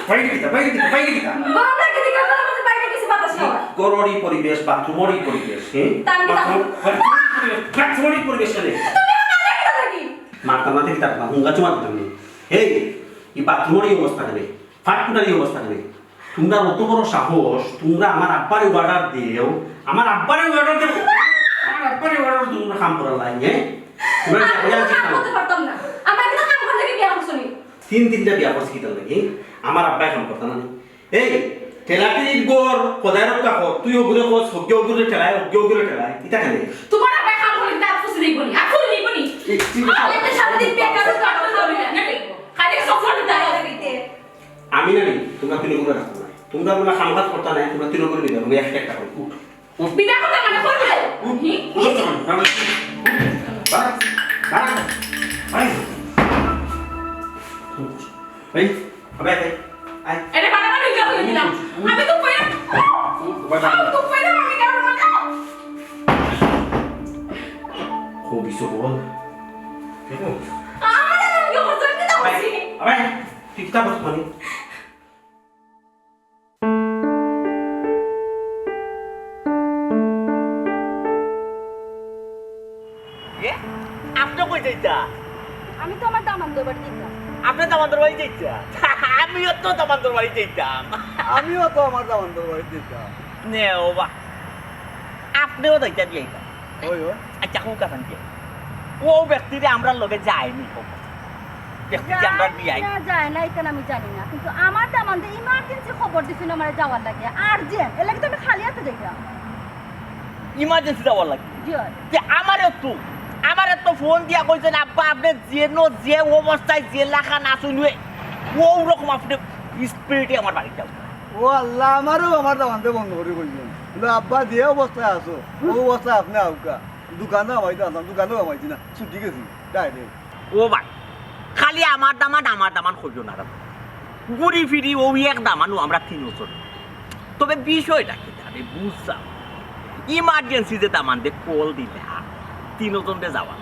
বাইরে কিতা? বাইরে কিতা? বাইরে কিতা? গরম লাগে দেখে আপনার মধ্যে বাইরে কিছু বাতাস খাওয়া। ঘরর ই পরিবেশ, বাথরুমর ই পরিবেশ, হ্যাঁ? তার মানে বাথরুম-, বাথরুমর ই পরিবেশ, বাথরুমর ই পরিবেশ কেনে? তুমি আমার আগে কথা কি? মারতাম না, দেখি তার না, হুঙ্গা চুমা দিতাম না। এই, এই বাথরুমর ই অবস্থা কেনে? ফাটফুটার ই অবস্থা কেনে? তোমরা অত বড় সাহস, তোমরা আমার আব্বারে অর্ডার দেও, আমার আব্বারে অর্ডার দেও, আমার আব্বারে অর্ডার দেও, তোমরা কাম করার লাগি, হ্যাঁ? তোমরা আমি তো কাম করতে পারতাম না। আমার তো কাম করতে গিয়ে বিয়া করছো নি? তিন তিনটা বিয়া করছি কিতার লাগি? আমার আব্বায় কাম করতা না নি? এই, ঠেলাঠেলির ঘর, খোদায় রক্ষা কর, তুই ওগুরে কস, হগ্গে ওগুরে ঠেলায়, হগ্গে ওগুরে ঠেলায়, ইতা কেনে? তোমার আব্বায় কাম করলে তার ফুসি দিব নি, আর ফুসি দিব নি? এই, তুই আরে, তো সারাদিন বেকার তো আর করতে হবে না, নাকি? খালি সফর দাঁড়াও দিতে। আমি না নি, তোমরা তিন ওগুরে রাখো না। তোমরা বলে কাম কাজ করতা না, তোমরা তিন ওগুরে নিবে, আমি একটা একটা করে। উঠ। বিদায় করতে মানে করবে? হুম? উঠো তো, না, না। বাড়া, বাড়া, বাড়া। এই, আবে, আয়, আয়। এরে বাবা, আমি উঠে বলে দিলাম। আমি তো কইরা, উঠ, বাবা। আমি তো কইরা, আমি কারো না। খুবই সবল। দেখো। আমার আর আমি করতে, আমি তো আবে, বলছি। আবে, তুই কিতা বলছিস মানে? এ? আপনি কই যাইতা? আমি তো আমার দামান্দর বাড়ি যাইতাম। আপনি দামান্দর বাড়ি যাইতা? আমিও তো দামান্দর বাড়ি যাইতাম। আমিও তো আমার দামান্দর বাড়ি যাইতাম। নে ও বা, আপনিও যাইতা বিয়াইতা? ওই, ওই। আচ্ছা, হোক, আসান কি? ও ব্যক্তিরে আমরার লগে যায়নি, হোক। ব্যক্তি যে আমরার যায় বিয়াই। না, যায় না, ইখান আমি জানি না। কিন্তু আমার দামান্দে emergency খবর দিছিল আমার যাওয়ার লাগি। Urgent। এর লাগি তো আমি খালি হাতে যাইতাম। Emergency যাওয়ার লাগি? জি, হয়। যে আমারে তো, আমারে তো ফোন দিয়া কইছেন, "আব্বা, আপনি যেন যে অবস্থায় যে লাখান আছইন, ও রকম আপনি speed-এ আমার বাড়িত যাও।" ও আল্লাহ, আমারেও আমার দামান্দে বন্ধ করি কইছেন। বলে, "আব্বা, যে অবস্থায় আছো, ও অবস্থায় আপনি আউক্কা।" দোকানো হামাইতে আনতাম, দোকানো হামাইছি না, ছুটি গেছি, direct। ও ভাই, খালি আমার দামান, আমার দামান কইও না রে। ঘুরি ফিরি ওই এক দামানো আমরা তিনজন। তবে বিষয়টা কিতা আমি বুঝলাম। Emergency যে দামান্দে call দিলা, তিনজনরে যাওয়া,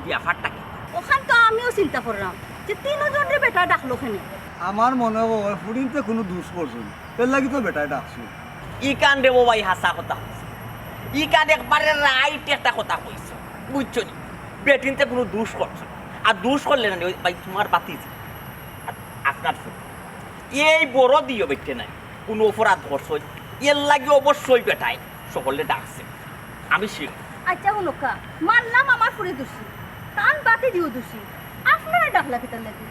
ব্যাপারটা কিতা? ওখান তো আমিও চিন্তা করলাম যে তিনজনরে বেটা ডাকলো কেনে। আমার মনে হয় ফুড়িন্তে কোনো দুষ করছে না, এর লাগি তো বেটায় ডাকছে। ইখান রে ও ভাই হাছা কথা কইছে। ইখান একবারে right একটা কথা কইছে। বুঝছো নি? বেটিন্তে কোনো দুষ করছে না। আর দুষ করলে না নি, ওই ভাই তোমার বাতিজি। আর আপনার ফুড়ি। এই বড় দিও বেটে নাই। কোনো অপরাধ করছে। এর লাগি অবশ্যই বেটায় সকলে ডাকছে। আমি sure। আচ্ছা, হুনক্কা, মানলাম আমার ফুড়ি দোষী। তান বাতিজিও দোষী। আপনারে ডাকলা কিতার লাগি?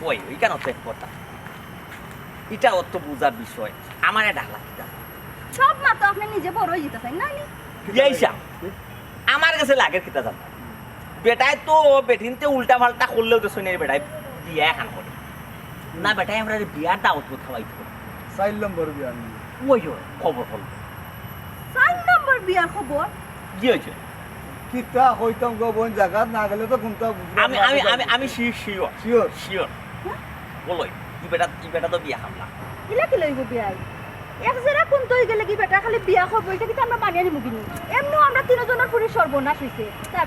ওই, ওইখান তো এক কথা। ইটা অত বুঝার বিষয়। আমারে ডাকলা কিতা? সব মা তো আপনি নিজে বড় হয়ে যেতে চান, না নি? এই সাব, আমার গেছে লাগের কিতা জানো? বেটায় তো বেটিন্তে উল্টা পাল্টা করলেও তো শুনে বেটায় বিয়া এখান করে। না বেটায় আমরারে বিয়ার দাওয়াত খাওয়াইতো। চাইর নম্বর বিয়া নি? ওই, ওই, খবর হল। চাইর নম্বর বিয়ার খবর? কি হয়েছে? কিতা কইতাম গো বইন, জাগাত না গেলে তো কোনটা বুঝলাম আমি, না, আমি, বুঝলাম আমি, না। আমি sure, sure। Sure? Sure। হ্যাঁ? বলো, ই বেটা, ই বেটা তো বিয়া খাম না। ইলা কিলা অইবো বিয়া? এক জেরা কোন তো গেলে কি বেটা খালি বিয়া করবো, ইটা কিন্তু আমরা মানিয়া নিমু কিনি। এমনেও আমরা তিনজনর ফুড়ির সর্বনাশ হইছে। তা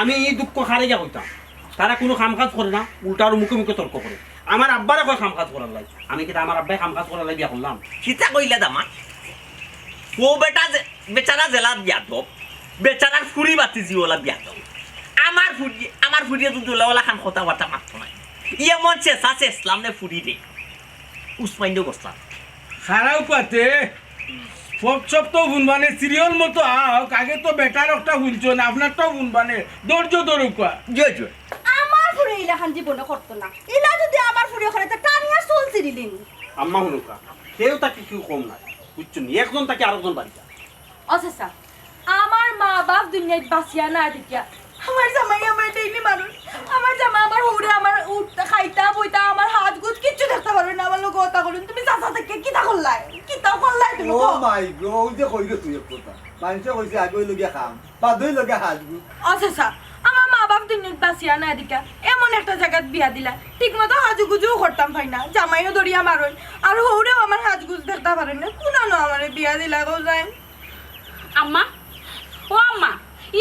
আমি ই দুঃখ কারে গিয়া কইতাম? তারা কুনু কাম কাজ করে না, উল্টা আরো মুখে মুখে তর্ক করে। আমার আব্বারে কয় কাম কাজ করার লাগি। আমি কিতা আমার আব্বায় কাম কাজ করার লাগি বিয়া করলাম? কিতা কইলা দামান? ও বেটা যে, বেচারা জেলা বিয়াদব, বেচারার ফুরি বাতি জিওলা বিয়াদব। আমার ফুরি, আমার ফুরিয়ে যদি ওলা ওলা খান কথাবার্তা মাততো নায়। এমন চেঁচা চেঁচলাম নে ফুরিরে। উসমাইন্দ বসলাম। খারাপ পাতে, ফকচপ তো হুনবানে, সিরিয়াল মতো আউক, আগে তো বেটার একটা হুনছো না, আপনারটাও হুনবানে, ধৈর্য ধরুকা। জয় জয়। আমার ফুরি ইলাখান জীবনে করতো না। ইলা যদি আমার ফুরি করে, তে টানিয়া চুল ছিড়িলিম। আম্মা হুনুকা, কেউ তাকে কেউ কম নাই, বুঝছো নি? একজন তাকে আরেকজন বাড়িটা। ও চাচা, আমার মা বাপ দুনিয়াত বাঁচিয়া না দেখিয়া আমার জামাই আমার ডেইলি মারইন। আমার জামাই আমার হৌরে আমার উঠতা, খাইতা, বইতা, আমার হাত গুজ কিচ্ছু দেখতা পারইন না। আমার লগে কথা কইন, তুমি চাচা থাকি কিতা করলায়? কিতা করলায় তুমি? ও কও। মাই গো, ওই যে কইরে তুই এক কথা। মানুষে কইছে আগে ওই লগে খাম, বাদ ওই লগে হাত গুজ। ও চাচা, আমার মা বাপ দুনিয়াত বাঁচিয়া না দেখিয়া এমন একটা জাগাত বিয়া দিলা, ঠিক মতো হাজু গুজুও করতাম পাই না, জামাইও ধরিয়া মারইন, আর হৌরেও আমার হাত গুজ দেখতা পারইন না। কুনানো আমারে বিয়া দিলা গো জান? আম্মা, ও আম্মা,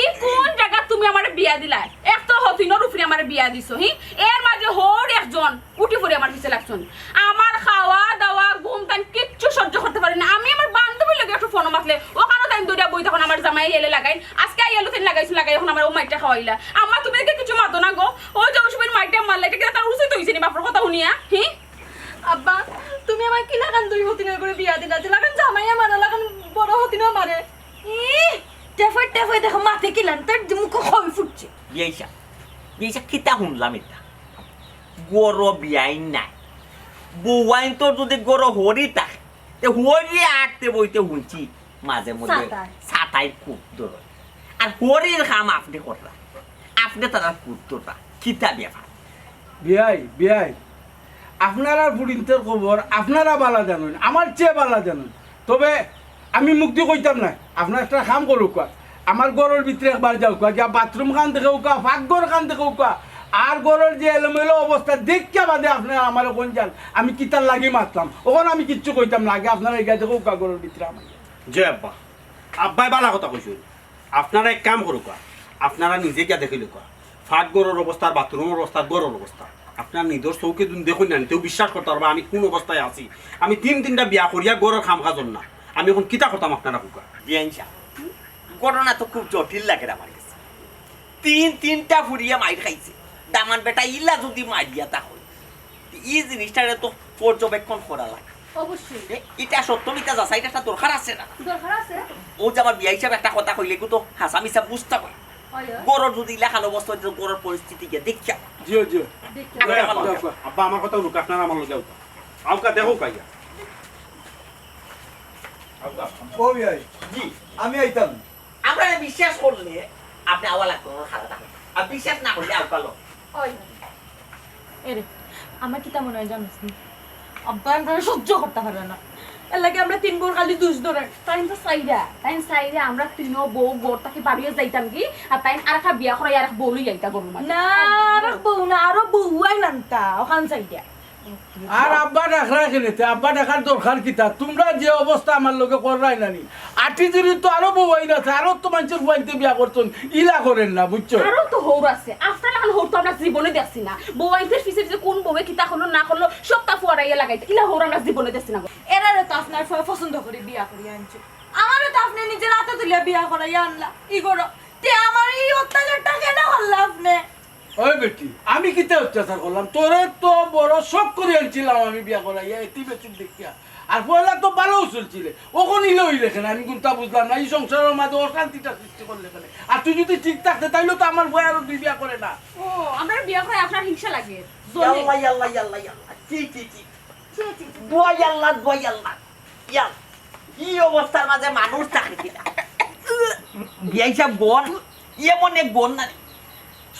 ই কোন জাগাত তুমি আমারে বিয়া দিলায়? এক তো হতিনর উপরে আমারে বিয়া দিছো, হি? এর মাঝে হৌর একজন উঠি পড়ি আমার পিছে লাগছইন। আমার খাওয়া দাওয়া, ঘুম, তাইন কিচ্ছু সহ্য করতা পারইন না। আমি আমার বান্ধবীর লগে একটু ফোনো মাতলে, ওখানো তাইন দৌড়িয়া বই তখন আমার জামাই এলে লাগাইন। আজকে আইয়া লুতিন লাগাইছইন, লাগাই এখন আমার ও মাইরটা খাওয়াইলা। আম্মা, তুমি একে কিছু মাতো না গো। ওই যে ওই সময় মাইরটা মারলা, ইটা কিতা তার উচিত অইছে নি বাপর কথা হুনিয়া? হি? আব্বা, তুমি আমার কিলাখান দুই হতিনর করে বিয়া দিলা, যেলাখান জামাইয়ে মারে, ওলাখান বড় হতিনও মারে। ই, টেফাই টেফাই দেখো মাতে কিলান, তার মুখো খই ফুটছে। বিয়াইছা, বিয়াইছা কিতা হুনলাম ইটা? গরো বিয়াইন নাই। বউয়াইন তো যদি গরো হরি থাকে, তে হরি আটতে বইতে হুনছি মাঝে মধ্যে সাতায়। সাতায় খুব দূর। আর হরির কাম আপনে কররা, আপনে তারার পুত্রটা, কিতা ব্যাপার? বিয়াই, বিয়াই, আপনারার ফুরিন্তর খবর আপনারা বালা জানইন, আমার চেয়ে বালা জানইন। তবে আমি মুখদি কইতাম না, আপনারা একটা কাম করউক্কা, আমার ঘরর ভিতরে একবার যাউক্কা, গিয়া বাথরুম খান দেখউক্কা, পাকঘর খান দেখউক্কা, আর ঘরর যে এলোমেলো অবস্থা দেখিয়া বাদে আপনারা আমারে কইন যান, আমি কিতার লাগি মাতলাম, অখন আমি কিচ্ছু কইতাম না, আগে আপনারা ইগিয়া দেখউক্কা ঘরর ভিতরে আমার। জি আব্বা, আব্বায় বালা কথা কইছইন। আপনারা এক কাম করউক্কা, আপনারা নিজে গিয়া দেখিলউক্কা, পাকঘরর অবস্থা, বাথরুমর অবস্থা, ঘরর অবস্থা। আপনারা নিজর চউখে দুন দেখইন না, তেউ বিশ্বাস করতা পারবা আমি কুন অবস্থায় আছি। আমি তিন তিনটা বিয়া করিয়া ঘরর কাম কাজ অর না, আমি অখন কিতা করতাম আপনারা কউক্কা? বিয়াইন সাব, ঘটনা তো খুব জটিল লাগের আমার গেছে। তিন তিনটা ফুরিয়ে মাইর খাইছে, দামান বেটা ইলা যদি মারিয়া তা অয়, ই জিনিসটারে তো পর্যবেক্ষণ করা লাগে। অবশ্যই। এ, ইটা সত্য মিথ্যা যাচাইর একটা দরকার আছে না? দরকার আছে। ও যে আমার বিয়াই সাব একটা কথা কইলে, এগু তো হাছা মিছা বুঝতা পারে। অয়, অয়। ঘরর যদি ইলাখান অবস্থা অয়, তো ঘরর পরিস্থিতি গিয়া দেখিয়া। জিও, জিও। দেখি। আপনি আমার লগে। আব্বা, আমার কথা হুনুক্কা, আপনারা আমার লগে আউক্কা। আউক্কা, দেখউক্কা গিয়া। আউক্কা। ও বিয়াই, জি। আমি আইতাম। আমরারে বিশ্বাস করলে আপনে আওয়া লাগতো না, খাড়া থাকো। আর বিশ্বাস না করলে আউক্কা লো। ওই। এরে, আমার কিতা মনে অয় জানোস নি? আব্বা আমরারে সহ্য করতা পারে না। এরলাগি আমরা তিন বউর খালি দুষ ধরে। তাইন তো চাইরা, তাইন চাইরা আমরা তিন বউ ঘর থাকি বারইয়া যাইতাম গি, আর তাইন আরেকটা বিয়া করাইয়া আরেক বউ লইয়া আইতা ঘরর মাঝে। না, আরেক বউ না, আরো বউয়াইন আনতা, অখান চাইরা। আর আব্বা ডাকরা কেনে তে? আব্বা ডাকার দরকার কিতা? তুমরা যে অবস্থা আমার লগে কররায় না নি, আটিজুড়ি তো আরো বউয়াইন আছে, আরো তো মানষর ফুয়াইন্তে বিয়া করছইন, ইলা করের না, বুঝছো? আরো তো হউর আছে, আপনার লাখান হউর তো আমরা জীবনে দেখছি না। বউয়াইন্তর পিছে পিছে কুন বউয়ে কিতা করলো না করলো, সবতা ফুয়ারাইয়া লাগাইতা, ইলা হউর আমরা জীবনে দেখছি না গো। এরারে তো আপনার ফুয়ায় পছন্দ করি বিয়া করি আনছে, আমারে তো আপনে নিজর আতে তুলিয়া বিয়া করাইয়া আনলা, ই করো, তে আমার ই অত্যাচারটা কেনে করলা আপনে? ওই বেটি, আমি কিতা অত্যাচার করলাম? তোরে তো বড় শখ করি আনছিলাম আমি বিয়া করাইয়া, এতিম এতিম দেখিয়া। আর পয়লা তো ভালাউ চলছিলে, অখন ইলা অইলে কেনে? আমি কুন্তা বুঝলাম না, ই সংসারর মাঝে অশান্তিটা সৃষ্টি করলে কেনে? আর তুই যদি ঠিক থাকতে, তাইলে তো আমার ফুয়ায় আরো দুই বিয়া করে না। ও, আমরারে বিয়া করাইয়া আপনার হিংসা লাগে, জ্বলে। ইয়াল্লা, ইয়াল্লা, ইয়াল্লা, ইয়াল্লা। ছি, ছি, ছি। ছি, ছি, ছি। দোয়াই আল্লাহ, দোয়াই আল্লাহ। ইয়াল, ই অবস্থার মাঝে মানুষ থাকে কিনা? বিয়াই সাব গন, এমন এক গন না নি।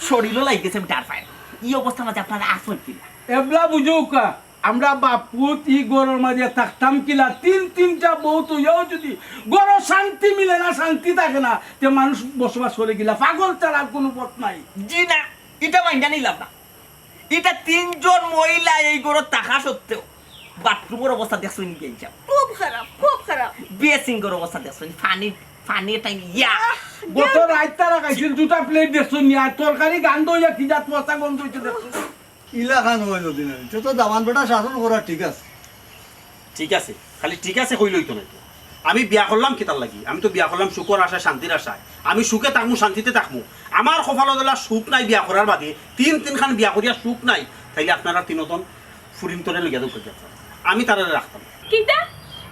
শরীরও লাগি গেছে, আমি টের পাই না। ই অবস্থার মাঝে আপনারা আছইন কিনা? এবলা বুঝউক্কা, আমরা বাপ-পুত ই ঘরর মাঝে থাকতাম কিলা? তিন তিনটা বউ থইয়াও যদি ঘরো শান্তি মিলে না, শান্তি থাকে না, তে মানুষ বসবাস করে কিলা? পাগল ছাড়া আর কুনু পথ নাই। জি না, ইটা মাইনা নিলাম না। ইটা তিনজন মহিলা এই ঘরো থাকা সত্ত্বেও বাথরুমর অবস্থা দেখছইন নি বিয়াই সাব? খুব খারাপ, খুব খারাপ। বেসিনর অবস্থা দেখছইন নি? পানি পানির টাইম ইয়া। গত রাইত তারা খাইছিল দুটা প্লেট দেখছো নি, আর তরকারি গান্ধ হইয়া কি জাত পচা গন্ধ হইছে দেখছো। ইলা খান হয় যদি না, তো, তো দামান বেটা শাসন করা ঠিক আছে। ঠিক আছে, খালি ঠিক আছে কইলেই তো নাই তো। আমি বিয়া করলাম কিতার লাগি? আমি তো বিয়া করলাম সুখর আশায়, শান্তির আশায়। আমি সুখে থাকমু, শান্তিতে থাকমু। আমার কপালো যেলা সুখ নাই বিয়া করার বাদে, তিন তিন খান বিয়া করিয়া সুখ নাই, তাইলে আপনারা তিনজন ফুরিন্তরে লইয়া দৌড় করিয়া যান। আমি তারারে রাখতাম। কিতা?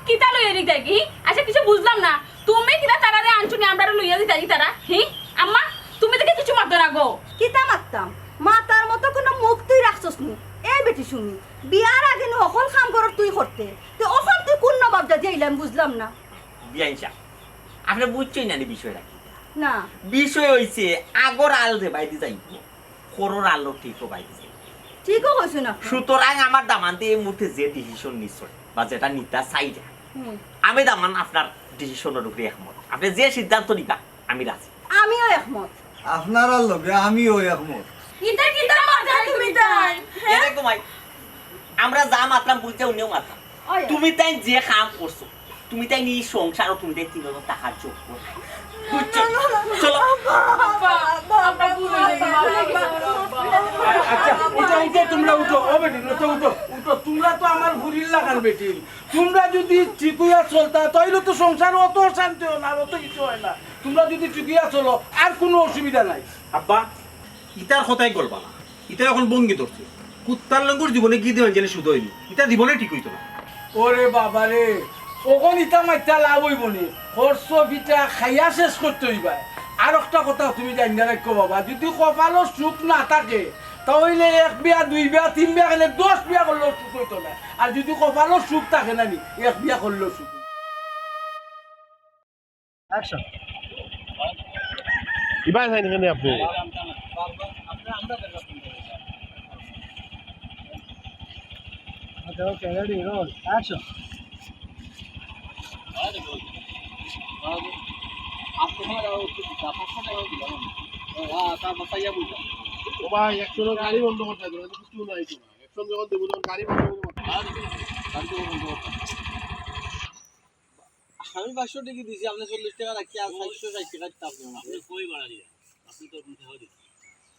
কিতা লইয়া দিতা কি? আচ্ছা, কিছু বুঝলাম না। তুমি কিতা তারারে আনছো নি, আমরারে লইয়া দিতা কি তারা? হি? আম্মা, তুমি দেখি কিছু মাতো না গো। কিতা মাততাম? মাতার মতো কোনো মুখ তুই রাখছস নি? এই বেটি শুনি, বিয়ার আগে নু হকল কাম করর তুই করতে। তে অখন তুই কোন নবাব জাদি আইলাম বুঝলাম না। বিয়াইন সাহেব, আপনি বুঝছইন না নি বিষয়টা কি? না। বিষয় হইছে, আগর আল রে বাইদি যাইব, খরর আলো ঠিকও বাইদি যাইব। ঠিকও কইছো না। সুতরাং আমার দামান্দে এই মুহূর্তে যে ডিসিশন নিছইন বা যেটা নিতা চাইরা, হুম। আমি দামান আপনার ডিসিশনের উপরে একমত। আপনি যে সিদ্ধান্ত নিবা, আমি রাজি। আমিও একমত। আপনারার লগে আমিও একমত। ইটা কিতা মাতরায় তুমি তাইন? এরে ঘুমাই, আমরা যা মাতলাম বুঝতে অন্যও মাতলাম। ওই। তুমি তাইন যে কাম করছো, তুমি তাইন এই সংসারও তুমি তাইন তিনজন থাকার যোগ্য। বুঝছো? চলো। আব্বা, আব্বা, আব্বা, ভুল হয়ে গেছে, মাফ করে দাও। আচ্ছা, উঠো, উঠো, তোমরা উঠো। ও বেটি, উঠো, উঠো, উঠো। তোমরা তো আমার ফুরির লাখান বেটি। তোমরা যদি ঠিক হইয়া চলতা, তাইলে তো সংসার অত অশান্তি হয় না, আর অত কিছু হয় না। তোমরা যদি ঠিক হইয়া চলো, আর কোনো অসুবিধা নাই। আব্বা, ইতার কথাই গলবা না। ইতা এখন ভঙ্গি ধরছে। কুত্তার লঙ্গর জীবনে গিয়ে দিবেন জেলে শুধু হয়নি। ইতা জীবনে ঠিক হইতো না। ওরে বাবা রে, অখন ইতা মাইতা লাভ হইব নি? খরচ পিঠা খাইয়া শেষ করতে হইবা। আর একটা কথা তুমি জানিয়া রাখো বাবা, যদি কপালো সুখ না থাকে, তাহলে এক বিয়া, দুই বিয়া, তিন বিয়া গেলে দশ বিয়া করলেও সুখ হইতো না। আর যদি কপালো সুখ থাকে না নি, এক বিয়া করলেও সুখ হইতো। Action. ইবাই যাইন কেনে আপনি? আচ্ছা, okay, ready, roll, action. ও ভাই, action গাড়ি বন্ধ করতে হবে, কিছু নাই তো। Action যখন দেবো, তখন গাড়ি বন্ধ করতে হবে। আমি পাঁচশো টেকা দিছি, আপনি চল্লিশ টেকা রাখি, আর চারশো ষাট টেকা দিতে আপনি। আপনি কই বাড়া দিলেন? আপনি তো এখন টেকা দিলেন।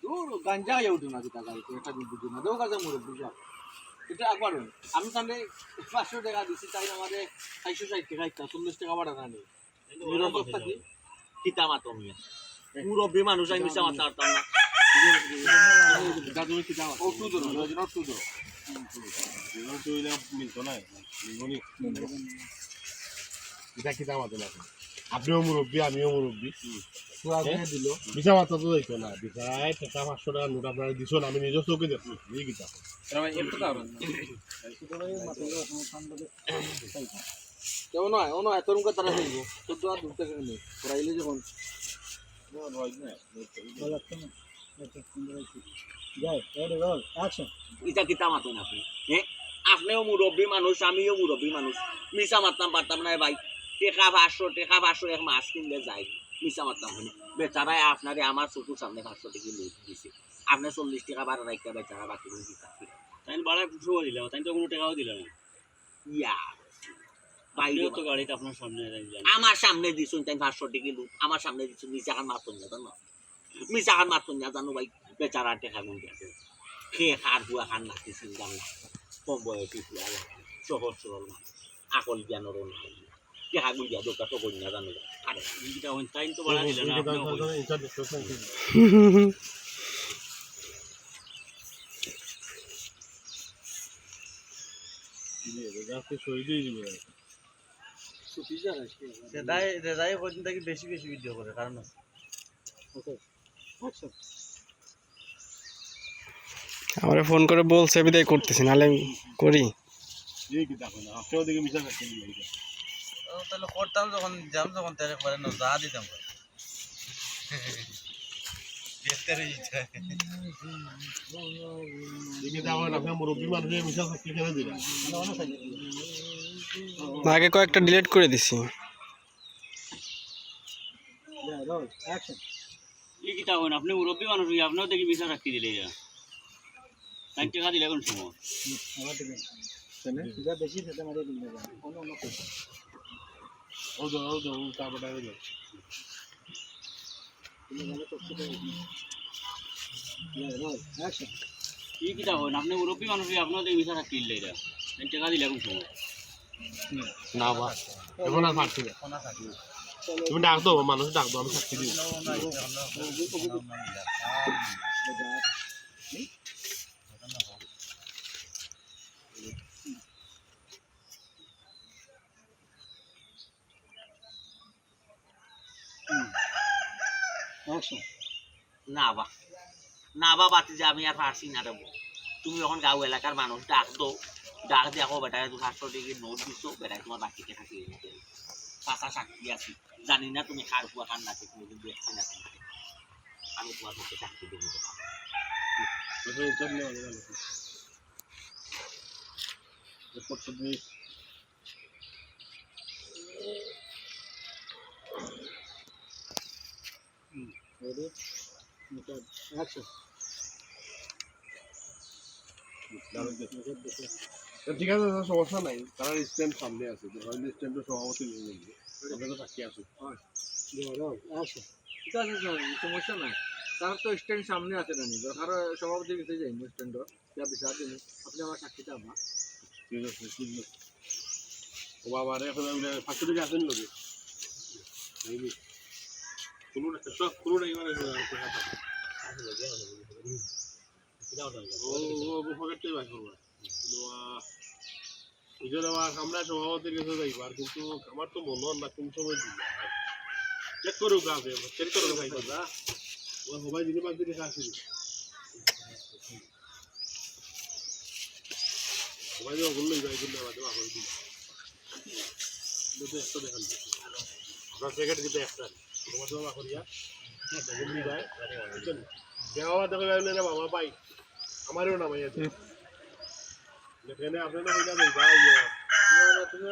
দূর, গাঞ্জা খাইয়া উঠে না, কিতা গাড়িতে, একটা দিন বুঝি না। দেও গাজা মুরব্বি সাহেব। এটা একবার হইন। আমি তাহলে পাঁচশো টেকা দিছি, তাই আমারে চারশো ষাট টেকা দিতে, চল্লিশ টেকা বাড়া না নেই। নিরপেক্ষ কি? কিতা মাতো মিয়া? মুরব্বি মানুষ, আমি মিছা মাত মারতাম না। দাদু, কিতা মাতো? ও, টু ধরো, দুইজনের টু ধরো। দুইজনের টু হইলে মিলতো না, মিলবো নি? এটা কিতা মাতো না? আপনিও মুরব্বি, আমিও মুরব্বি। হুম। তো আগে হ্যাঁ? দিল। মিছা মাত তো যাইতো না। মিছা, এই টেকা পাঁচশো টেকার নোট আপনারা দিছেন, আমি নিজের চোখে দেখছি। এই কিতা? এরা ভাই, একটু দাঁড়ান। কেমন হয়? ও নয়, তোর মুখে তারা দেখবো। তোর তো আর দূর থেকে নেই। ওরা এলে যখন। যাই, ready, roll, action. ইটা কিতা মাতইন আপনি? হ্যাঁ? আপনিও মুরব্বি মানুষ, আমিও মুরব্বি মানুষ। মিছা মাততাম পারতাম না ভাই। টেকা পাঁচশো, টেকা পাঁচশো এক মাছ কিনলে যাই। মিছা মাততাম না। বেচারায় আপনারে আমার চকুর সামনে পাঁচশো টেকা লুট দিছে। আপনি চল্লিশ টেকা বাড়া রাখিয়া বেচারা বাকি দিন দিতা। তাই বাড়া একটু সময় দিলাম, তাই তো কোনো টেকাও দিলাম না। ইয়া, বাইরে আপনিও তো গাড়িতে আপনার সামনে রাখলেন। আমার সামনে দিছুন, তাই পাঁচশো টেকা লুট, আমার সামনে দিছুন, মিছা খান মাতইন না, জানো? মিছা খান মাতইন না, জানো ভাই? বেচারা টেকা গুন গেছে। খে খার বুয়া খান নাকি সিঙ্গাম না। কম বয়সী বুয়া লাগে। সহজ সরল মানুষ। আকল জ্ঞানরও নাই। টেকা গুন গিয়া দোকান তো করি না, জানো ভাই? আরে। এটা হইন, তাই তো বাড়া দিলেন না, আপনিও কইন। রেজাই, রেজাই কদিন থাকি বেশি বেশি ভিডিও করে, কারণ আছে। ওকে, action. আমারে ফোন করে বলছে, বিদায় করতেছি, নাহলে আমি করি। এই কি দেখো না, আপনিও দেখি মিছা করছেন। ও, তাহলে করতাম যখন, যাম যখন, তাহলে একবারে না, যা দিতাম। দেখি দেখো না, আপনি মুরব্বী মানুষ, এই মিছা চাকরি কেন দিলেন? না, আগে কয়েকটা ডিলিট করে দিছি। Action. ই কিতা কইন? আপনি মুরব্বী মানুষ, আপনিও দেখি মিছা সাক্ষী দিলে ইয়া। তাই টেকা দিলে কোন সময়? হুম, আবার দিবেন। কেনে? যা বেশি খেতে মারে দিলে যা। অন্য অন্য কিছু। ও তো, ও তো, ও কাপড়টা ও তো। ই কিতা কইন? আপনে মুরব্বি মানুষ, আপনে তো মিছা সাক্ষী দিলে এটা। আমি টাকা দিলে এখন সময়। না বা, এখন আর পারছি না। তুমি ডাক দাও, মানুষ ডাক দাও, আমি সাক্ষী দিব। হুম। Action। না বা, না বা, বাতি যে আমি আর পারছি না রে বউ। তুমি এখন গাঁও এলাকার মানুষ ডাক দাও, ডাক দিয়া কও বেটারে তুমি পাঁচশো টেকা নোট দিছো, বেটায় তোমার বাকি টেকা দিয়ে দিতে। চাচা সাক্ষী আছি, জানি না তুমি কার পুয়া কার নাতি, তুমি কিন্তু দেখছি না। আমি তোমার পক্ষে সাক্ষী দেবো। Ready? Action। ঠিক আছে, সমস্যা নাই, তারা স্ট্যান্ড সামনে আছে, স্ট্যান্ডের সভাপতি। আপনারা সাক্ষী আছো। Action। ঠিক আছে, সমস্যা নাই, তারা তো স্ট্যান্ড সামনে আছে না, দরকার সভাপতির কাছে যাই স্ট্যান্ড। ইয়া বিচার দিন, আপনি আমার সাক্ষী দেন না। ঠিক আছে, ঠিক আছে। ও বাবা রে, এখন আমি পাঁচশো টাকা আছেন লোকে। এই যে, কোনো একটা, সব, কোনো একটা এবার আছে, আছে, আছে। ও, ও, ও পকেট থেকে বার করবো। বাবা, এই জন্য আমার, আমরা সভাপতির কাছে যাইবার, কিন্তু আমার তো মনে হয় না কোন সময় দিবে। চেক করুক আগে, চেক করুক ভাই, দাদা। ও সবাই দিনে পাঁচ দিনে কাজ শুরু। সবাই যে ওগুলো লইবা, এগুলো নেওয়া দেওয়া হয়ে দিবে। এটা তো একটা দেখান দিচ্ছি। আপনার প্যাকেট কিন্তু একটা। তোমার জমা করিয়া, এগুলো নিয়ে যায়। বুঝছেন? দেওয়া দেখো, ভাই, না, বাবা, ভাই। আমারও না, ভাই, আছে। এখানে আপনারা হইলা ভাই, ভাই, ইয়ে।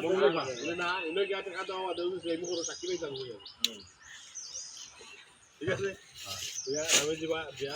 মঙ্গলবার। বলে না, এনে গিয়ে টাকা দেওয়া, দেওয়া, সেই মুখে সাক্ষী পাইতাম, বুঝলেন? ঠিক আছে? ইয়া, আমি দিবা, দিয়া।